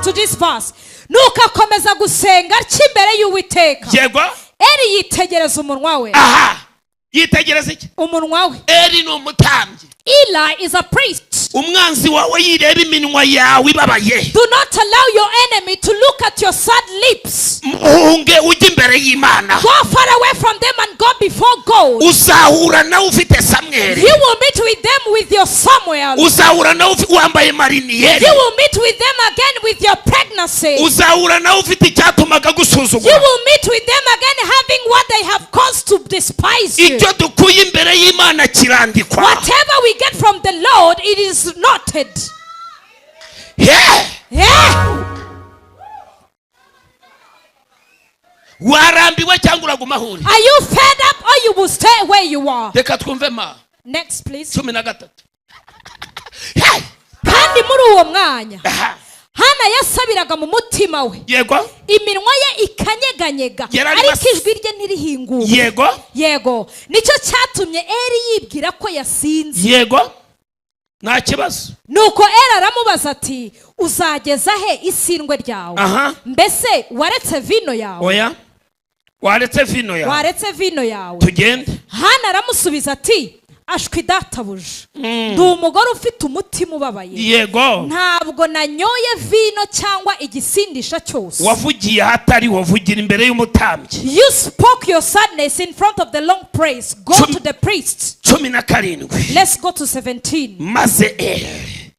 to this verse. Nuko akomeza gusenga atyo imbere y'Uwiteka. Yego. Eri yitegereza umunwa we. Aha, yitegereza iki? Umunwa we. Eri ni umutambyi. Eli is a priest. Umwanzi wawe yireba iminwa yawe ibabaye, Do not allow your enemy to look at your sad lips. muhunge ujye imbere y'Imana. Go far away from them and go before God, Uzahura nawe ufite Samweli. You will meet with them with your Samuel. Uzahura nawe wambaye mariniyeri. You will meet with them again with your pregnancy. Uzahura nawe ufite icyatumaga You gusuzugura. will meet with them again having what they have caused to despise you. Icyo dukuye imbere y'Imana kirandikwa. Whatever we get from the Lord, it is noted. Yeah! Yeah. Warambiwe cyangwa uraguma aho uri? Are you fed up or you will stay where you are? Reka twumve ma. Next, please. 13. Hey! Kandi muri uwo mwanya Aha. Hana yasabiraga mu mutima we, Yego. Iminwa ye ikanyeganyega, Yari arimo ariko ijwi rye ntirihinguke. Yego. Yego, nicyo cyatumye Eri yibwira ko yasinze. Yego, nta kibazo. Nuko Eri aramubaza ati: "Uzageza he isindwe ryawe? Aha. Mbese waretse vino yawe?" Oya, waretse vino yawe. Waretse vino yawe. Tugende. Hana aramusubiza ati: "Ashwi databuja, ndi umugore ufite umutima ubabaye. Yego. Ntabwo nanyoye vino cyangwa igisindisha cyose." Wavugiye ahatari, wavugira imbere y'umutambyi. You spoke your sadness in front of the long praise. Go to the priest. 17. Let's go to 17. Maze Eri,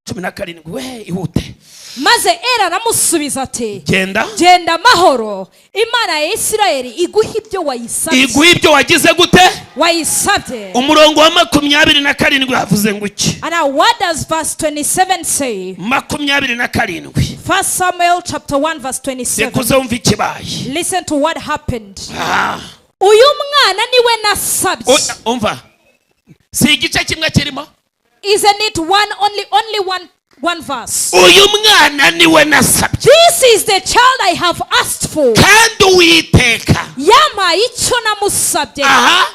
17 we, ihute. Maze Eri aramusubiza ati: Genda. "Genda amahoro, Imana ya Isirayeli iguha ibyo wayisabye." Iguha ibyo wagize gute? Wayisabye. Umurongo wa 27 havuze ngo iki? And now what does verse 27 say? 27. First Samuel chapter 1 verse 27. Reka uze wumve ikibaye. Listen to what happened. Ah. Uyu mwana niwe nasabye. Umva, si igice kimwe kirimo? Isn't it one only one verse? Uyu mwana niwe nasabye. This is the child I have asked for. Kandi Uwiteka Yampaye icyo namusabye. Aha,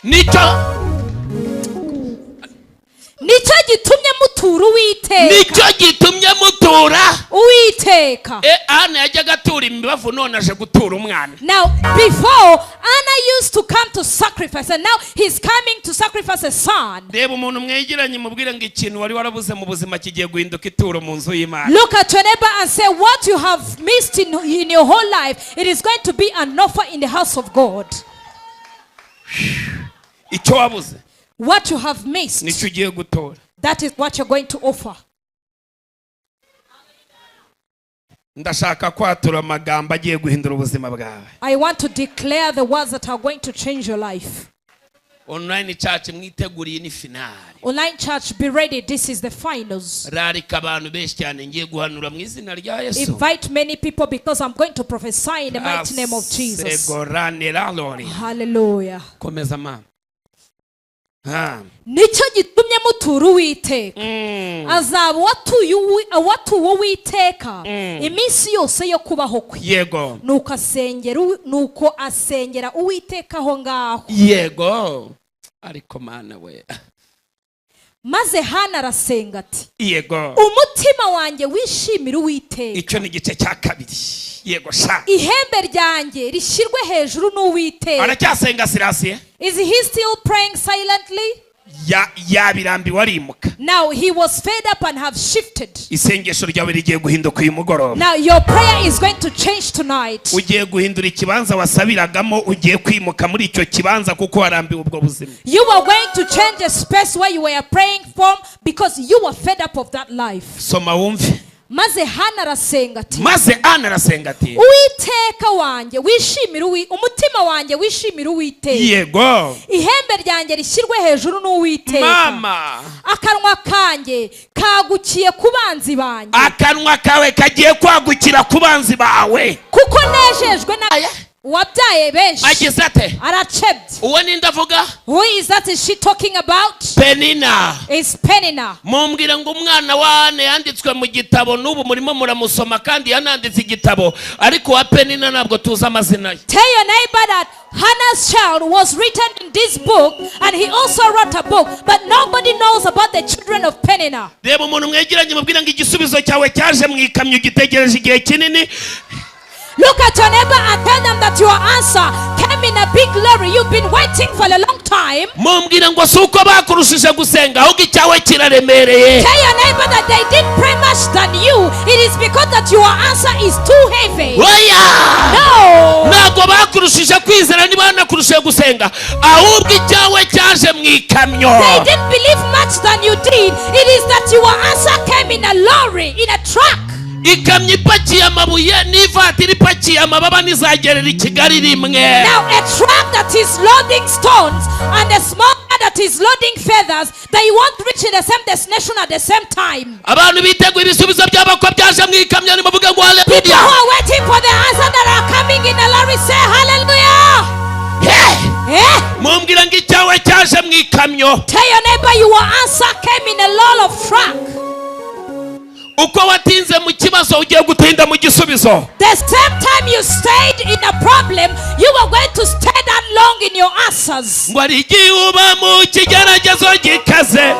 nicyo. Nicyo gitumye mutura Uwiteka. Nicyo gitumye mutura Uwiteka. E, Ana yajyaga atura imibavu, none aje gutura umwana. Now, before, Anna used to come to sacrifice, and now he's coming to sacrifice a son. Reba umuntu mwegeranye, mubwire ngo ikintu wari warabuze mu buzima kigiye guhinduka ituro mu nzu y'Imana. Look at your neighbor and say, "What you have missed in your whole life, it is going to be an offer in the house of God." Icyo wabuze What you have missed, nicyo ugiye gutora. That is what you're going to offer. Ndashaka kwatura amagambo agiye guhindura ubuzima bwawe. I want to declare the words that are going to change your life. Online church, mwiteguriye, ni finale. Online church, be ready. This is the finals. Rarika abantu benshi cyane, ngiye guhanura mu izina rya Yesu. Invite many people because I'm going to prophesy in the mighty name of Jesus. Segoranera lori. Hallelujah. Komeza mama. Ah. Nicyo gitumye mutura Uwiteka. Azaba uwatuwe Uwiteka iminsi yose yo kubaho kwe. Yego. Nuko asengera Uwiteka aho ngaho. Yego, ariko Mana we. Maze Hana arasenga ati: Yego. "Umutima wanjye wishimira Uwiteka. Icyo ni igice cya kabiri, yego sha. Ihembe ryanjye rishyirwe hejuru n'Uwiteka." Aracyasenga sirasiye. Is he still praying silently? Yabirambiwe arimuka. Now he was fed up and have shifted. Isengesho ryawe rigiye guhinduka uyu mugoroba. Now your prayer is going to change tonight. Ugiye guhindura ikibanza wasabiragamo, ugiye kwimuka muri icyo kibanza kuko warambiwe ubwo buzima. You are going to change the space where you were praying from because you were fed up of that life. Soma wumve. Maze Hana arasenga ati: Maze Ana arasenga ati: "Uwiteka wanjye wishimire umutima wanjye wishimire Uwiteka. Yego. Ihembe ryanjye rishyirwe hejuru n'Uwiteka. Mama. Akanwa kanjye kagukiye ku banzi banjye." Akanwa kawe kagiye kwagukira ku banzi bawe. "Kuko nejejwe na wabyaye benshi." Agize ate? Aracebye. Uwo ninde avuga? Who is that is she talking about? Penina. Is Penina. Mumbwire ngo umwana wa Ane yanditswe mu gitabo, n'ubu murimo muramusoma, kandi yananditse igitabo, ariko uwa Penina ntabwo tuzi amazina ye. Tell your neighbor that Hannah's child was written in this book and he also wrote a book, but nobody knows about the children of Penina. Reba umuntu mwegeranye, mubwire ngo igisubizo cyawe cyaje mu ikamyo ugitegereje igihe kinini. Look at your neighbor and tell them that your answer came in a big lorry. You've been waiting for a long time. Mumbwire ngo si uko bakurushije gusenga, ahubwo icyawe kiraremereye. Tell your neighbor that they didn't pray much than you. It is because that your answer is too heavy. Oya. No. Ntabwo bakurushije kwizera, niba banakurushije gusenga. gusenga, ahubwo icyawe cyaje mu ikamyo. They didn't believe much than you did. It is that your answer came in a lorry, in a truck. Ikamyo ipakiye amabuye n'ivatiri ipakiye amababa ntizagerera i Kigali rimwe. Now, a truck that is loading stones and a small car that is loading feathers, they won't reach in the same destination at the same time. Abantu biteguye ibisubizo byabo ko byaje mu ikamyo, nimuvuge ngo People haleluya. Who are waiting for the answer that are coming in a lorry, say hallelujah. Hey! Eh? Mumbwira ngo icyawe cyaje mu ikamyo. Tell your neighbor your answer came in a lot of truck. Uko watinze mu kibazo, ugiye gutinda mu gisubizo. The same time you stayed in a problem, you were going to stay that long in your answers. Ngo hari igihe uba mu kigeragezo gikaze,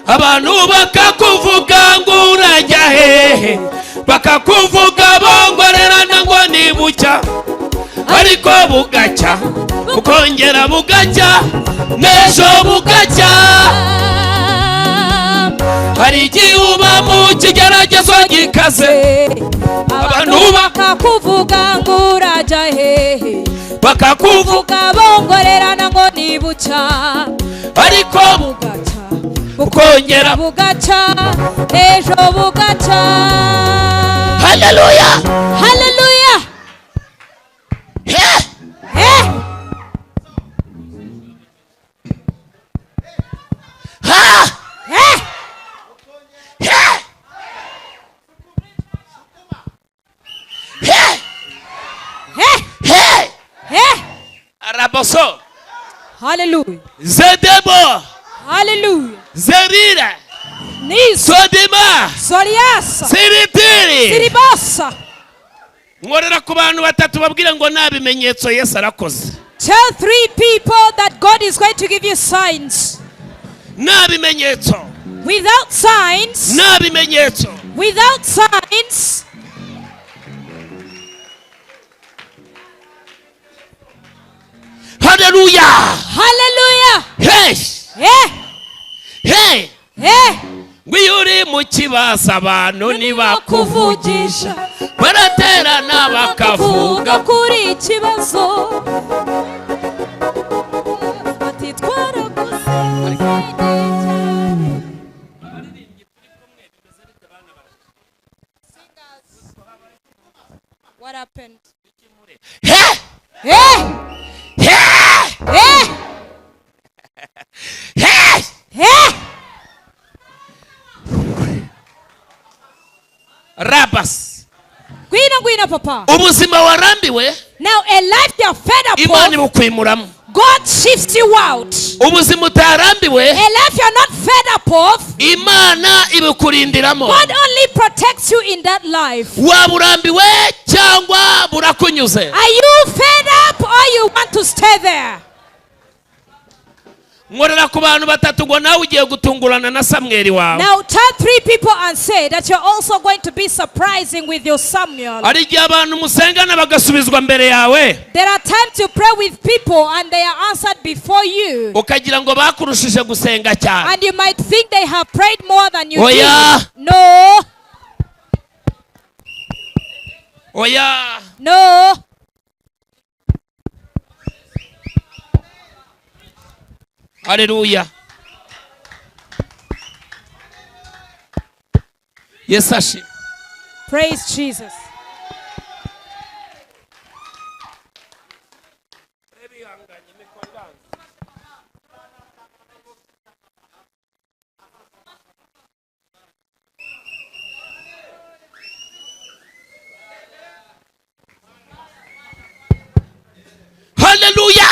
abantu bakakuvuga ngo urajya hehe, bakakuvuga bongorerana ngo nibucya, ariko bugacya, bukongera bugacya, n'ejo bugacya. Hari igihe uba mu kigeragezo gikaze, abantu bakakuvuga ngo urajya hehe, bakakuvuga vuga bongorerana ngo nibucya, ariko bugacya, bukongera bugacya, ejo bugacya. Haleluya. Haleluya. He! Eh! Ha! Eh! He! He! Eh! He! Eh! Araboso. Haleluya. Zedebo. Haleluya. Zerira. Niso. Sodima. Soriasa. Siritiri. Siribasa. Nkorera ku bantu batatu, babwire ngo nta bimenyetso Yesu arakoze. Tell three people that God is going to give you signs. Nta bimenyetso. Without signs, Nta bimenyetso. Without signs, Haleluya. Hallelujah. Hey! Eh, Hey! eh. Ngo iyo uri mu kibazo abantu ntibakuvugisha, baraterana bakavuga kuri ikibazo, bati twaragusenze cyane. What happened? He! Eh, He! eh, He! Eh. Rabas. Ngwino, ngwino, papa. Ubuzima warambiwe, Now a life you're fed up Imana of, ibukwimuramo. God shifts you out. Ubuzima utarambiwe, A life you're not fed up of, Imana ibikurindiramo. God only protects you in that life. Waba urambiwe cyangwa burakunyuze? Are you fed up or you want to stay there? Nkorera ku bantu batatu ngo nawe ugiye gutungurana na Samweli wawe. Now tell three people and say that you're also going to be surprising with your Samuel. Hari igihe abantu musengana bagasubizwa mbere yawe, There are times you pray with people and they are answered before you. Ukagira ngo bakurushije gusenga cyane. And you might think they have prayed more than you Oh, yeah. did. No, Oya. No. Haleluya, Yesu ashimwe. Praise Jesus. Haleluya.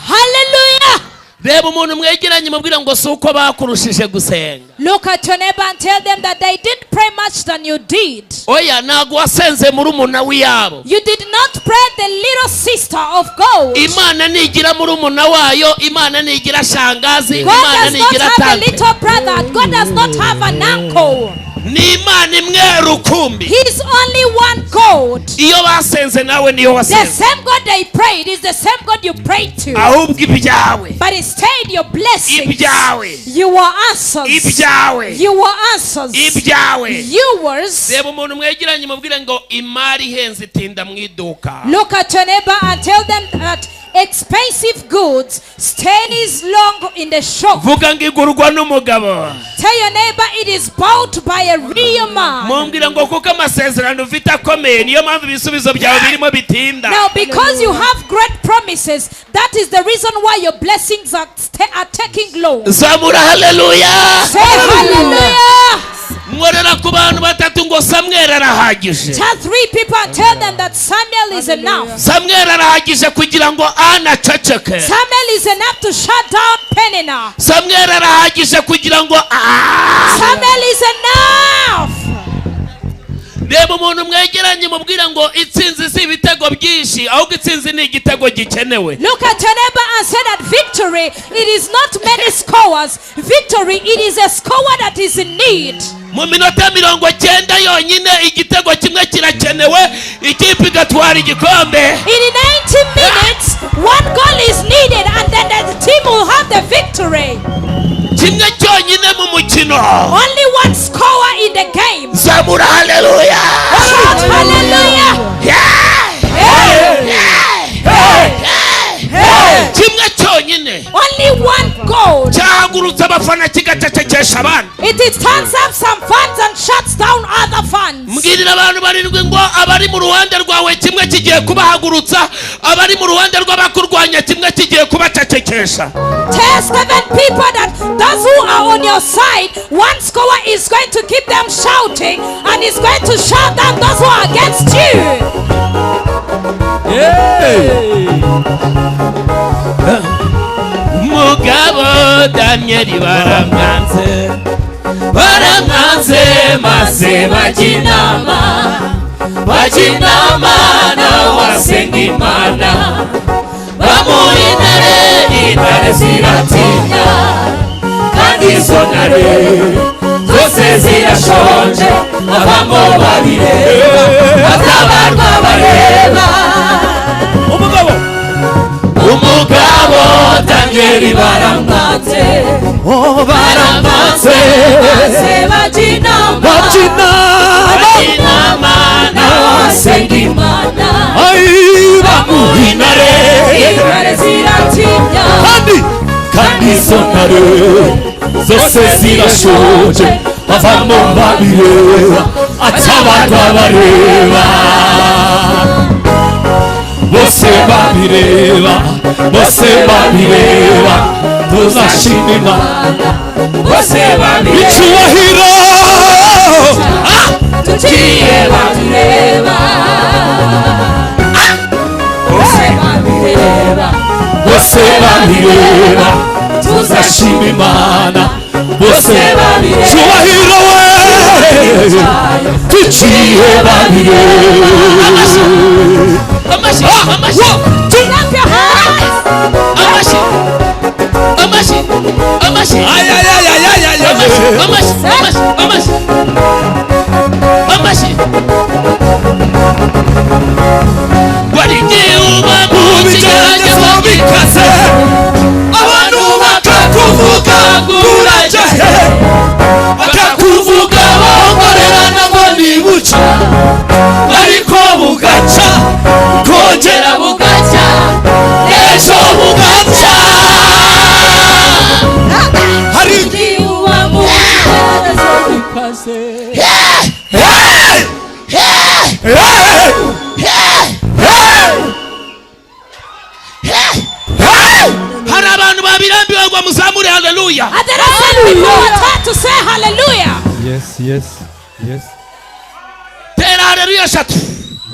Hallelujah. Reba umuntu mwegeranye, mubwira ngo si uko bakurushije gusenga. Look at your neighbor and tell them that they didn't pray much than you did. Oya, ntabwo wasenze muri umuna w'iyabo. You did not pray the little sister of God. Imana ntigira muri umuna wayo, Imana ntigira shangazi, God Imana does not ntigira have a tante. Little brother. God does not have an uncle. Ni Imana imwe rukumbi. He's only one God. Iyo basenze nawe niyo The wasenze. Same God they prayed is the same God you prayed to. Ahubwo ibyawe, But instead, your blessings, ibyawe, your answers, ibyawe, your answers, ibyawe. Yours. Reba umuntu mwegeranye, mubwire ngo imari ihenze itinda mu iduka. Look at your neighbor and tell them that Expensive goods stays long in the shop. Vuga ngo igurwa n'umugabo. Tell your neighbor it is bought by a real man. Mumbwira ngo kuko amasezerano ufite akomeye, niyo mpamvu ibisubizo byawe birimo bitinda. Now, because you have great promises, that is the reason why your blessings are taking long. Zamura haleluya. Say hallelujah. Nkorera ku bantu batatu ngo Samweli arahagije. Tell three people and tell them that Samuel is enough. Samweli arahagije kugira ngo Ana aceceke. Samuel is enough to shut down Peninnah. Samweli arahagije kugira ngo Ah! Samuel is enough. Reba umuntu mwegeranye, mubwira ngo itsinzi si ibitego byinshi, ahubwo itsinzi ni igitego gikenewe. Look at your neighbor and say that victory, it is not many scores. Victory, it is a scorer that is in need. Mu minota 90 yonyine, igitego kimwe kirakenewe, ikipe igatwara igikombe. In 90 minutes, one goal is needed and then the team will have the victory. Kimwe cyonyine mu mukino. Only one scorer in the game. Zamura haleluya. Shout hallelujah. Yeah! Hey. Yeah! Kimwe cyonyine Only one goal. cyahagurutsa abafana, kigacecekesha abandi. It turns up some fans and shuts down other fans. Mbwirira abantu barindwi ngo abari mu ruhande rwawe kimwe kigiye kubahagurutsa, abari mu ruhande rw'abakurwanya kimwe kigiye kubacecekesha. Tell seven people that those who are on your side, one scorer is going to keep them shouting and is going to shout down those who are against you. Umugabo Daniyeli baramwanze, baramwanze, maze bajya inama, bajya inama, nawe asenga Imana, bamuha intare, intare ziratinya, kandi izo ntare zose zirashonje, abamo babireba, batabarwa bareba. Umugabo. Umugabo Daniyeli baramwanze. Oh, baramwanze. Maze bajya inama, bajya inama. Bajya inama, nawe asenga Imana, ay bamuha intare, intare ziratinya, kandi izo ntare zose zirashonje, bavamo babireba, atabarwa bareba, bose babireba, bose babireba, tuzashima Imana. Bose babireba. Icyubahiro. Tugiye batureba, bose babireba, bose babireba, tuzashima Imana, bose babireba. Cyubahiro we, tuciye babireba. Amashyi, amashyi. Clap your hands. Amashyi, amashyi, amashyi. Ay, ay, ay, ay, ay, ay, ay. Amashyi, amashyi, amashyi, amashyi, amashyi. Wari igihe uba mu Ibigeragezo kigeragezo bikaze, abantu bakakuvuga ngo urajya he, bakakuvuga bongorerana ngo nibuca, ariko bugaca, kongera bugacya, ejo bugacya. Hari Tugiye uba mu kigeragezo bikaze. Hey! Hey! Hey! Hey! Hari abantu babirambiwe ngo muzamure haleluya. And there are some people who are tired to say hallelujah. Yes. Tera haleluya eshatu.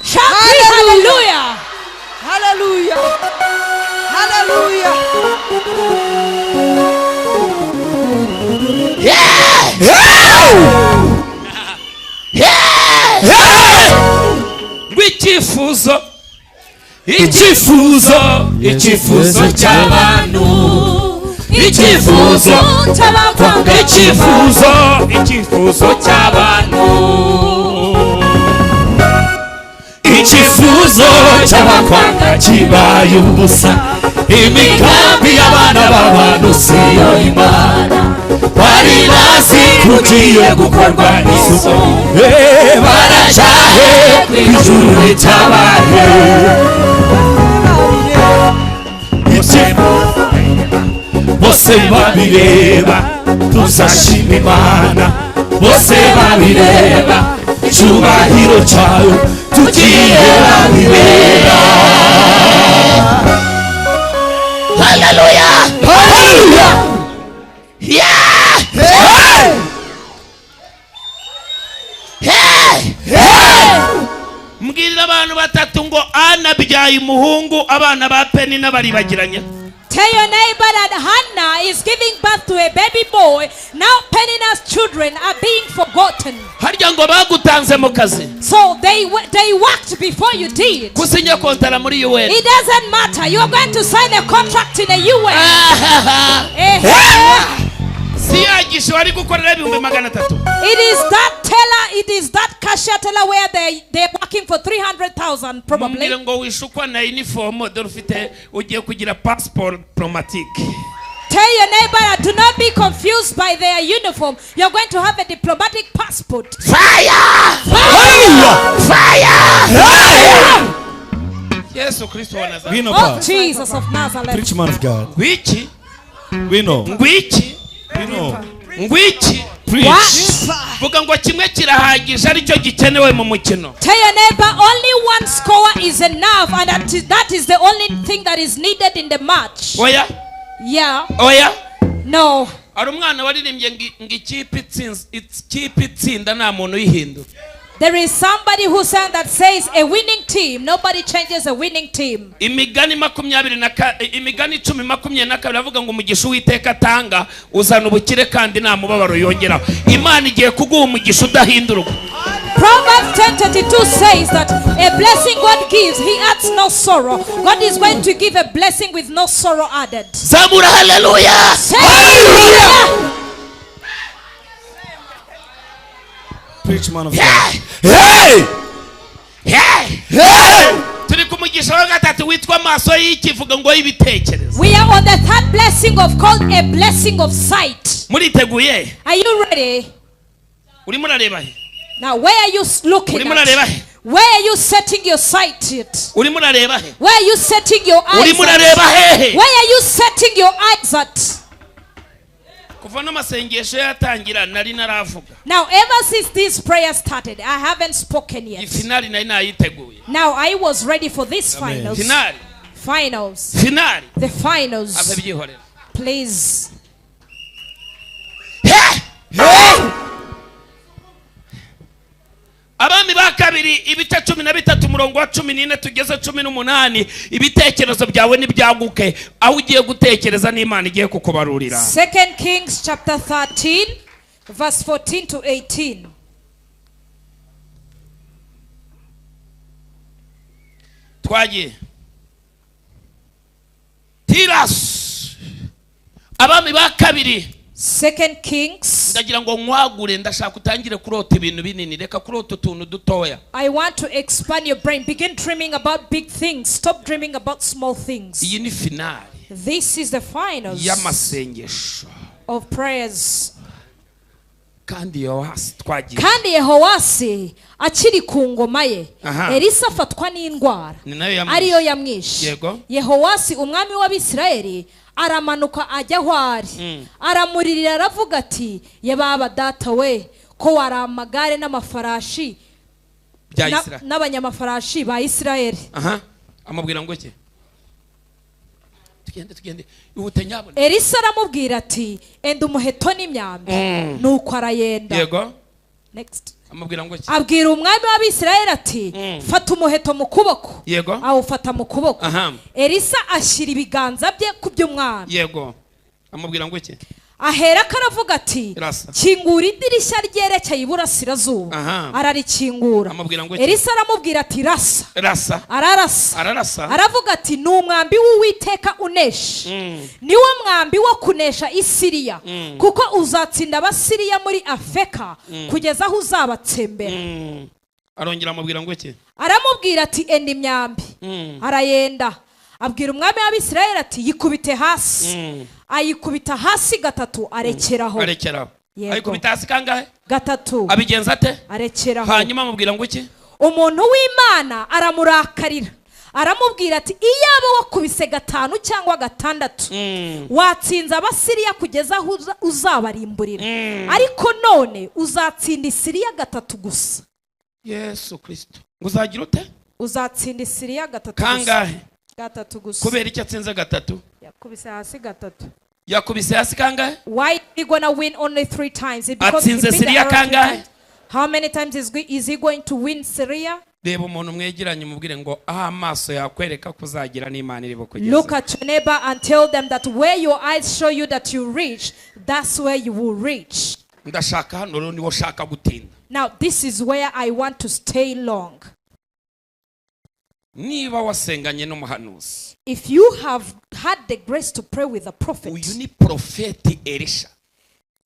Shout three hallelujah. Hallelujah. Hallelujah. Hey! Hey! Rw'icyifuzo. Icyifuzo, icyifuzo cy'abantu, icyifuzo cy'abakwanga, icyifuzo, icyifuzo cy'abantu, icyifuzo cy'abakwanga kibaye ubusa. Imigambi y'abana b'abantu siyo Imana bari bazi, kugiye gukorwa n'isoni. Barajahe ku ijuru ritabaye? Bose babireba tuzashima Imana, bose babireba icyubahiro cyayo tugiye babireba. Haleluya! Haleluya! Yeah! Hey! Hey! Hey! Mbwirira abantu batatu ngo Ana abyaye umuhungu, abana ba Penina baribagiranye. Tell your neighbor that Hannah is giving birth to a baby boy. Now Penina's children are being forgotten. Harya ngo bagutanze mu kazi. So they worked before you did. Gusinya kontara muri UN. It doesn't matter. You are going to sign a contract in the UN. Eh, Si yagisha wari gukorera 300,000. It is that teller, it is that cashier teller where they're working for 300,000 probably. Mumbwire ngo wishukwa na uniform, dore ufite ugiye kugira passport diplomatique. Tell your neighbor that do not be confused by their uniform. You're going to have a diplomatic passport. Fire! Haleluya! Fire! Hey! Yesu Kristo wa Nazareti. Ngwino Oh, pa. Jesus of Nazareth. Preach, man of God. Ngwiki? Ngwino. Ngwiki? Ngwino. Ngwiki? Preach. What? Vuga ngo kimwe kirahagije aricyo gikenewe mu mukino. Tell your neighbor only one score is enough, and that is the only thing that is needed in the match. Oya? Yeah. Oya? No. Hari umwana waririmbye ngo ikipe itsinda nta muntu uyihindura. There is somebody who sang that says a winning team, nobody changes a winning team. Imigani makumyabiri na ka-, imigani 10:22 avuga ngo umugisha Uwiteka atanga uzana ubukire kandi nta mubabaro yongeraho. Imana igiye kuguha umugisha udahindurwa. Proverbs 10:32 says that a blessing God gives, he adds no sorrow. God is going to give a blessing with no sorrow added. Zamura haleluya. Say hallelujah. Preach, man of God. Hey! Hey! Hey! Turi ku mugisha wa gatatu witwa amaso y'ikivuga ngo y'ibitekerezo. We are on the third blessing of called a blessing of sight. Muriteguye? Are you ready? Urimo urareba he? Now where are you looking Urimo at? urareba he? Where are you setting your sight at? Urimo urareba he? Where are you setting your eyes Urimo at? urareba hehe? Where are you setting your eyes at? Kuva n'amasengesho yatangira nari naravuga. Now ever since this prayer started, I haven't spoken yet. Finali nari nayiteguye. Now I was ready for this finals. Finali. Finals. Finali. The finals. Ave byihorera. Please. Hey! Abami ba kabiri ibice 13 umurongo wa 14 tugeze 18, ibitekerezo byawe nibyaguke aho ugiye gutekereza n'Imana igiye kukubarurira. 2 Kings chapter 13 verse 14 to 18. Twagiye. Tiras. Abami ba kabiri. 2 Kings. Ndagira ngo nkwagure, ndashaka utangire kurota ibintu binini, reka kurota utuntu dutoya. I want to expand your brain. Begin dreaming about big things. Stop dreaming about small things. Iyi ni finale. This is the finals y'amasengesho. of prayers. Kandi Yehohasi twagiye. Kandi Yehohasi akiri ku ngoma ye, Aha. Elisa afatwa n'indwara Ni nayo yamwishe. ariyo yamwishe. Yego. Yehohasi umwami w'Abisirayeli aramanuka ajya aho ari, aramuririra aravuga ati, yebaba data we, ko wari amagare n'amafarashi bya Isirayeli. n'abanyamafarashi ba Isirayeli. Aha. Amubwira ngo iki? Tugende, tugende. Ihute nyabuna. Elisa aramubwira ati, enda umuheto n'imyambi. Nuko arayenda. Yego. Next. Amubwira ngo iki? Abwira umwami w'Abisirayeli ati, fata umuheto mu kuboko. Yego. Awufata mu kuboko. Aha. Elisa ashyira ibiganza bye ku by'umwami. Yego. Amubwira ngo iki? Ahera karavuga ati, Irasa. kingura idirishya ryerekeye iburasirazuba. Aha. Ararikingura. Amubwira ngo iki? Elisa aramubwira ati, rasa. Rasa. Ararasa. Ararasa. Aravuga ati, ni umwambi w'Uwiteka unesha. Niwo mwambi wo kunesha Isiriya. Kuko uzatsinda Abasiriya muri Afeka kugeza aho uzabatsembera. Arongera amubwira ngo iki? Aramubwira ati, enda imyambi. Arayenda. Abwira umwami w'Abisirayeli ati, yikubite hasi. Ayikubita hasi gatatu arekeraho. Arekeraho. Yego. Ayikubita hasi kangahe? Gatatu. Abigenza ate? Arekeraho. Hanyuma amubwira ngo iki? Umuntu w'Imana aramurakarira. Aramubwira ati iyaba wakubise gatanu cyangwa gatandatu, watsinze Abasiriya kugeza aho uzabarimburira, ariko none uzatsinda Isiriya gatatu gusa. Yesu Kristo, ngo uzagira ute? Uzatsinda Isiriya gatatu gusa. Kangahe? Gatatu gusa. Kubera icyo atsinze gatatu? Yakubise hasi gatatu. Yakubise hasi kangahe? Why is he gonna win only three times? It because he Atsinze beat the Syria arrow three kangahe? times. How many times is he going to win Syria? Reba umuntu mwegeranye umubwire ngo aho amaso yakwereka ko uzagira n'Imana iri bukugeze. Look at your neighbor and tell them that where your eyes show you that you reach, that's where you will reach. Ndashaka hano rero niwo ushaka gutinda. Now, this is where I want to stay long. Niba wasenganye n'umuhanuzi, If you have had the grace to pray with a prophet, uyu ni profeti Elisha.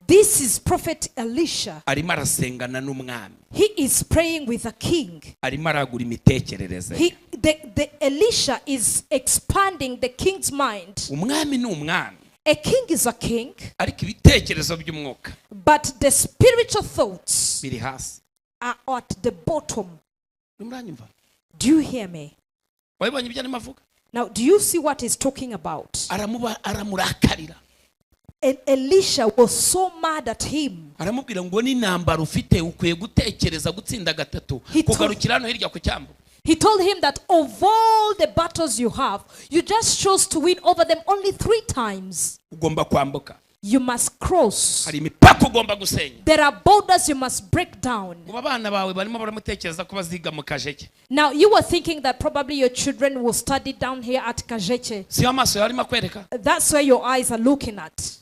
This is Prophet Elisha. Arimo arasengana n'umwami. He is praying with a king. Arimo aragura imitekerereze. The Elisha is expanding the king's mind. Umwami ni umwami. A king is a king, ariko ibitekerezo by'umwuka but the spiritual thoughts biri hasi. are at the bottom. Nimuranyumva? Do you hear me? Wabibonye ibyo arimo avuga? Now, do you see what he's talking about? Aramuba aramurakarira. And Elisha was so mad at him. Aramubwira ngo n'intambara ufite ukwiye gutekereza gutsinda gatatu, kugarukira hano hirya ku cyambu. He told him that of all the battles you have, you just chose to win over them only 3 times. Ugomba kwambuka. You must cross. Hari imipaka ugomba gusenya. There are borders you must break down. Ubu abana bawe barimo baramutekereza ko baziga mu Kajeke. Now you were thinking that probably your children will study down here at Kajeke. Si amaso yawe arimo akwereka? That's where your eyes are looking at.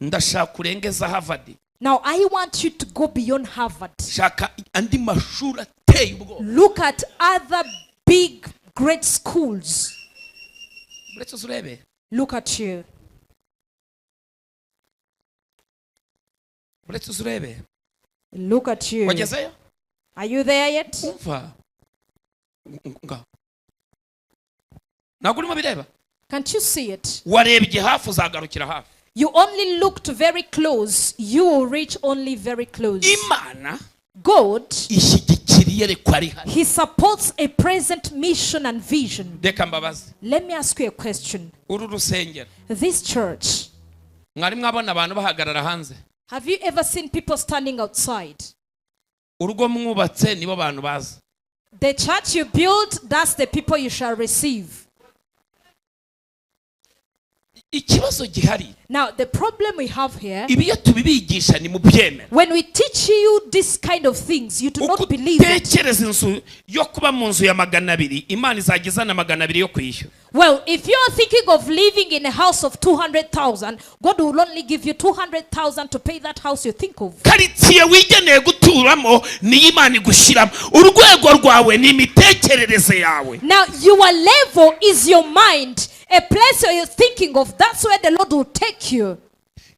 Ndashaka urengeza Harvard. Now I want you to go beyond Harvard. Shaka andi mashuri ateye ubwoba. Look at other big great schools. Uretse urebe. Look at you. Uretse urebe. Look at you. Wagezeyo? Are you there yet? Umva. Nga. Ntabwo urimo bireba? Can't you see it? Warebye hafi uzagarukira hafi. You only looked very close. You will reach only very close. Imana God, ishyigikira iyerekwa rihari. He supports a present mission and vision. Reka mbabaze. Let me ask you a question. Uru rusengero. This church, Mwari mwabona abantu bahagarara hanze? Have you ever seen people standing outside? Urugo mwubatse nibo bantu baza. The church you build, that's the people you shall receive. Ikibazo gihari. Now, the problem we have here, Ibi iyo tubibigisha ni mubyemera. when we teach you this kind of things, you do not believe it. Utekereza inzu yo kuba mu nzu ya 200, Imana izajya izana 200 yo kwishyura. Well, if you are thinking of living in a house of 200,000, God will only give you 200,000 to pay that house you think of. Karitsiye wigeneye guturamo niyo Imana igushyiramo. Urwego rwawe ni imitekerereze yawe. Now, your level is your mind. A place you're thinking of, that's where the Lord will take you.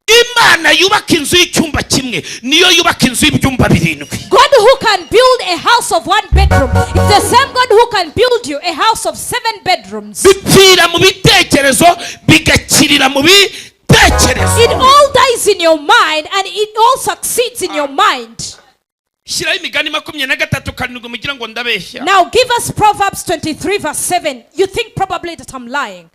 Imana yubaka inzu y'icyumba kimwe niyo yubaka inzu y'ibyumba birindwi. God who can build a house of 1 bedroom is the same God who can build you a house of 7 bedrooms. Bipfira mu bitekerezo bigakirira mu bitekerezo. It all dies in your mind and it all succeeds in your mind. Shyiraho imigani 23:7 mugira ngo ndabeshya. Now give us Proverbs 23 verse 7. You think probably that I'm lying.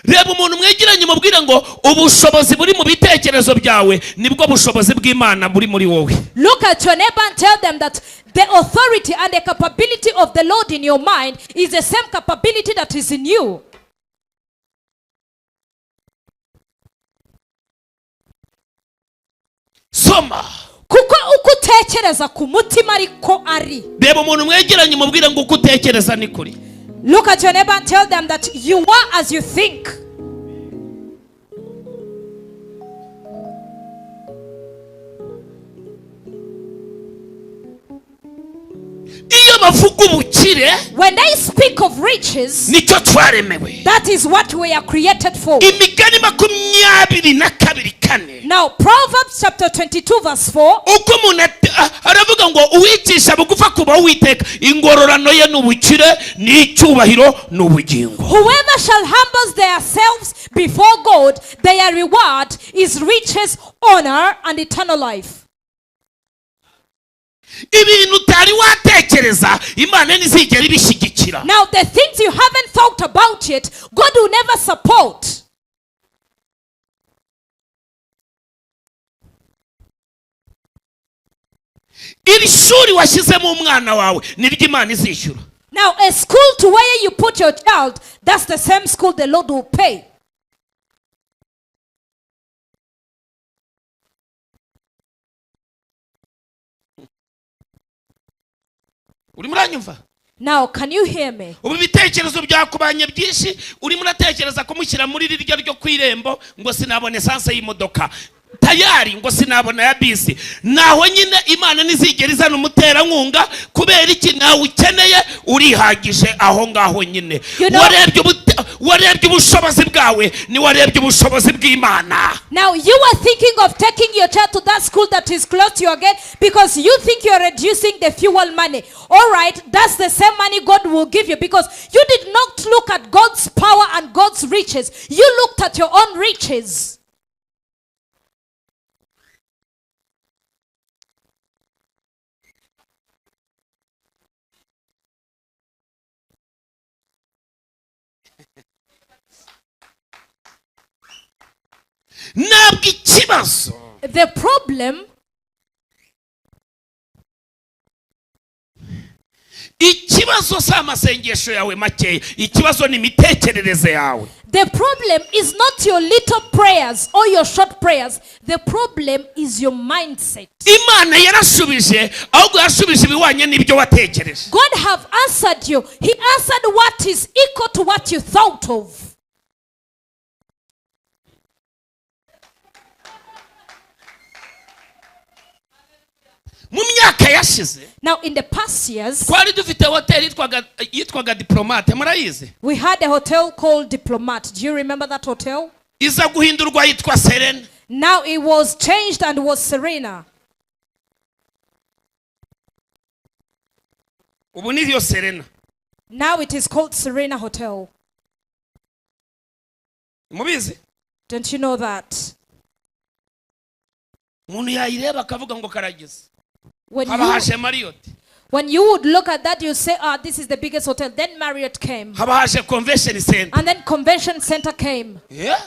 Reba umuntu mwegeranye umubwire ngo ubushobozi buri mu bitekerezo byawe nibwo bushobozi bw'Imana buri muri wowe. Look at your neighbor and tell them that the authority and the capability of the Lord in your mind is the same capability that is in you. Soma. Kuko uko utekereza ku mutima ariko ari. Reba umuntu mwegeranye umubwire ngo uko utekereza ni kuri. Look at your neighbor and tell them that you are as you think. Iyo bavuga ubukire, when they speak of riches, nicyo twaremewe. that is what we are created for. Imigani 22:4. Now, Proverbs chapter 22 verse 4. Uko umuntu aravuga ngo uwicisha bugufi kuba Uwiteka, ingororano ye ni ubukire, ni icyubahiro, ni ubugingo. Whoever shall humble themselves before God, their reward is riches, honor, and eternal life. Ibintu utari watekereza, Imana ntizigera ibishyigikira. Now, the things you haven't thought about yet, God will never support. Iri shuri washyizemo umwana wawe niryo Imana izishyura. Now, a school to where you put your child, that's the same school the Lord will pay. Urimo uranyumva? Now, can you hear me? Ubu ibitekerezo byakubanye byinshi, urimo uratekereza kumushyira muri rirya ryo ku irembo, ngo sinabona essence y'imodoka tayari, ngo sinabona ya bisi. Naho nyine Imana ntizigera izana umuterankunga. Kubera iki? Nawe ukeneye, urihagije aho ngaho nyine. Warebye ubushobozi bwawe, ntiwarebye ubushobozi bw'Imana. Now, you are thinking of taking your child to that school that is close to your gate because you think you're reducing the fuel money. All right, that's the same money God will give you because you did not look at God's power and God's riches. You looked at your own riches. Ntabwo ikibazo The problem, ikibazo si amasengesho yawe makeya, ikibazo ni imitekerereze yawe. The problem is not your little prayers or your short prayers. The problem is your mindset. Imana yarashubije, ahubwo yashubije ibihwanye n'ibyo watekereje. God have answered you. He answered what is equal to what you thought of. Mu myaka yashize, Now, in the past years, twari dufite hoteli yitwaga Diplomate, murayizi? We had a hotel called Diplomat. Do you remember that hotel? Iza guhindurwa yitwa Serena. Now it was changed and was Serena. Ubu niyo Serena. Now it is called Serena Hotel. Mubizi? Don't you know that? Umuntu yayireba akavuga ngo karageze. When Haba you, haje Marriott, when you would look at that, you say, "Ah, this is the biggest hotel." Then Marriott came. Haba haje Convention Center. And then Convention Center came. Yeah.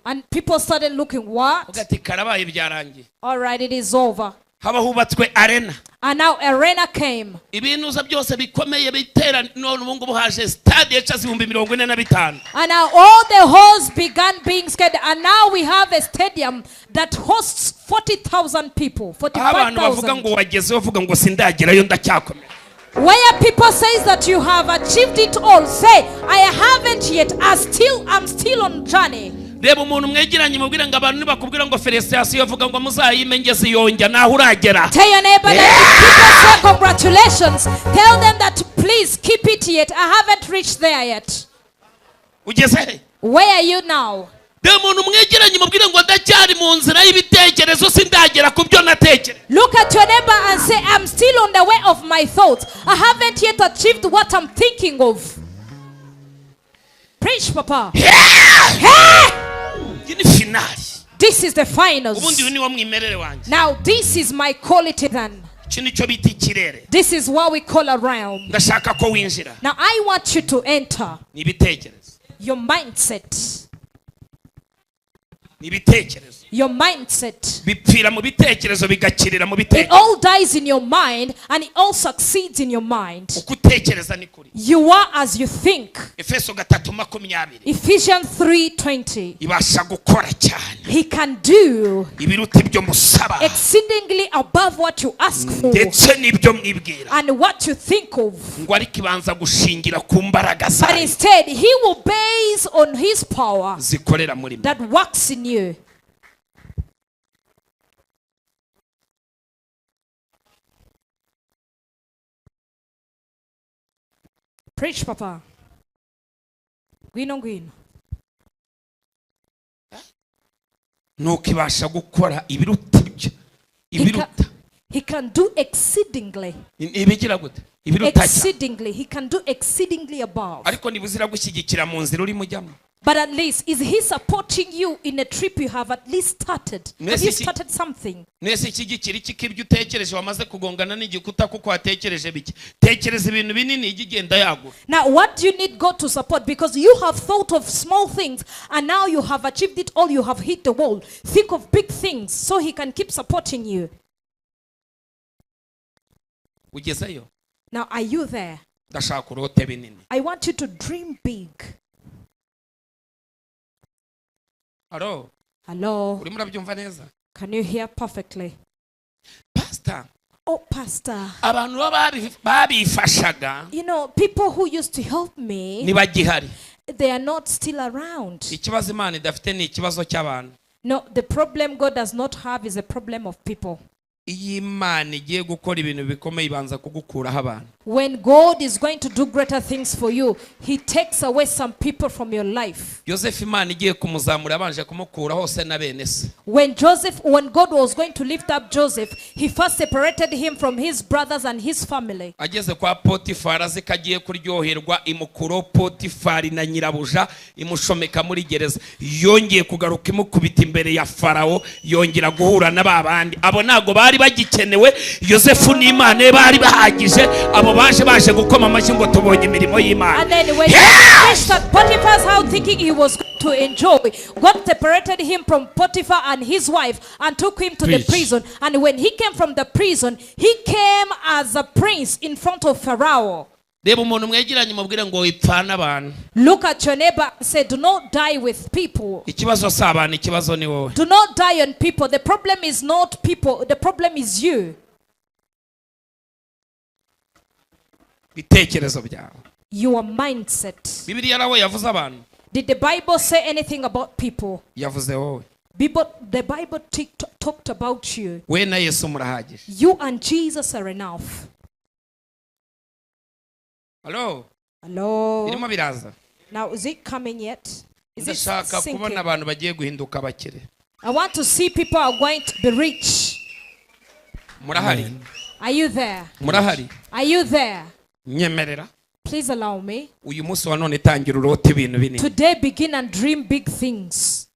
And people started looking, "What?" Uvuga ati karabaye, byarangiye. All right, it is over. Haba hubatswe Arena. And now Arena came. Ibinuza byose bikomeye bitera, none ubu ngubu haje stade yicaza 45,000. And now all the halls began being scared. And now we have a stadium that hosts 40,000 people. Aho abantu bavuga ngo 45,000. wagezeho, uvuga ngo sindagerayo, ndacyakomera. Where people says that you have achieved it all, say, "I haven't yet. I'm still on journey." Reba umuntu mwegeranye, mubwire ngo abantu nibakubwira ngo félicitations, vuga ngo muzayime ngeze yongera naho uragera. Tell your neighbor that if people say congratulations, tell them that please keep it yet. I haven't reached there yet. Ugeze he? Where are you now? Reba umuntu mwegeranye, mubwire ngo ndacyari mu nzira y'ibitekerezo, sindagera ku byo natekereje. Look at your neighbor and say, "I'm still on the way of my thoughts. I haven't yet achieved what I'm thinking of." Preach, Papa. Hey! Iyi ni finale. This is the finals. Ubundi uyu ni wo mwimerere wanjye. Now, this is my quality then. Iki nicyo bita ikirere. This is what we call a realm. Ndashaka ko winjira. Now, I want you to enter Ni ibitekerezo. Your mindset. Ni ibitekerezo. Your mindset. Bipfira mu bitekerezo, bigakirira mu It bitekerezo. all dies in your mind and it all succeeds in your mind. Uko utekereza ni kuri. You are as you think. Efeso 3:20. Ephesians 3:20. Ibasha gukora cyane He can do ibiruta ibyo musaba exceedingly above what you ask for ndetse n'ibyo mwibwira. And what you think of. Ngo ariko ibanza gushingira ku mbaraga But zayo instead, he will base on his power zikorera muri mwe. That works in you. Preach, Papa. Ngwino, ngwino. Nuko ibasha gukora ibiruta ibyo He can, ibiruta he can do exceedingly. Ibigira gute? Ibiruta cyane. Exceedingly. He can do exceedingly above. Ariko ntibuzira gushyigikira mu nzira urimo ujyamo. But at least, is he supporting you in a trip you have at least started? Have Mwese you iki- started something? Mwese ishyigikira iki ko ibyo utekereje wamaze kugongana n'igikuta kuko watekereje bike? Tekereza ibintu binini ijye igenda yagura. Now, what do you need God to support? Because you have thought of small things and now you have achieved it all, you have hit the wall. Think of big things so he can keep supporting you. Ugezeyo? Now, are you there? Ndashaka urote binini. I want you to dream big. Aro? Hello? Urimo urabyumva neza? Can you hear perfectly? Pastor. Oh, Pastor. Abantu baba babifashaga People who used to help me, ntibagihari. They are not still around. Ikibazo Imana idafite ni ikibazo cy'abantu. No, the problem God does not have is a problem of people. Iyo Imana igiye gukora ibintu bikomeye ibanza kugukuraho abantu. When God is going to do greater things for you, he takes away some people from your life. Yosefu Imana igiye kumuzamura yabanje kumukura hose na bene se. When God was going to lift up Joseph, he first separated him from his brothers and his family. Ageze kwa Potifari azi ko agiye kuryoherwa imukuraho Potifari na nyirabuja imushomeka muri gereza. Yongeye kugaruka imukubita imbere ya Farawo yongera guhura na ba bandi. Abo ntago bari bagikenewe. Yosefu n'Imana ye bari bahagije. Abo baje baje gukoma amashyi ngo tubonye imirimo y'Imana. And then when he reached at Potiphar's house thinking he was going to enjoy, God separated him from Potiphar and his wife and took him to the Preach. Prison. And when he came from the prison, he came as a prince in front of Pharaoh. Reba umuntu mwegeranye mubwire ngo wipfana abantu. Look at your neighbor and say, "Do not die with people." Ikibazo si abantu, ikibazo ni wowe. Do not die on people. The problem is not people. The problem is you. Ibitekerezo byawe. Your mindset. Bibiliya nawe yavuze abantu? Did the Bible say anything about people? Yavuze wowe. The Bible talked about you. We na Yesu murahagije. You and Jesus are enough. Hello? Hello? Birimo biraza. Now, is it coming yet? Is it Ndashaka sinking? kubona abantu bagiye guhinduka abakire. I want to see people are going to be rich. Murahari? Are you there? Murahari? Are you there? Nyemerera. Please allow me. Uyu munsi wa none tangira urote ibintu binini. Today, begin and dream big things.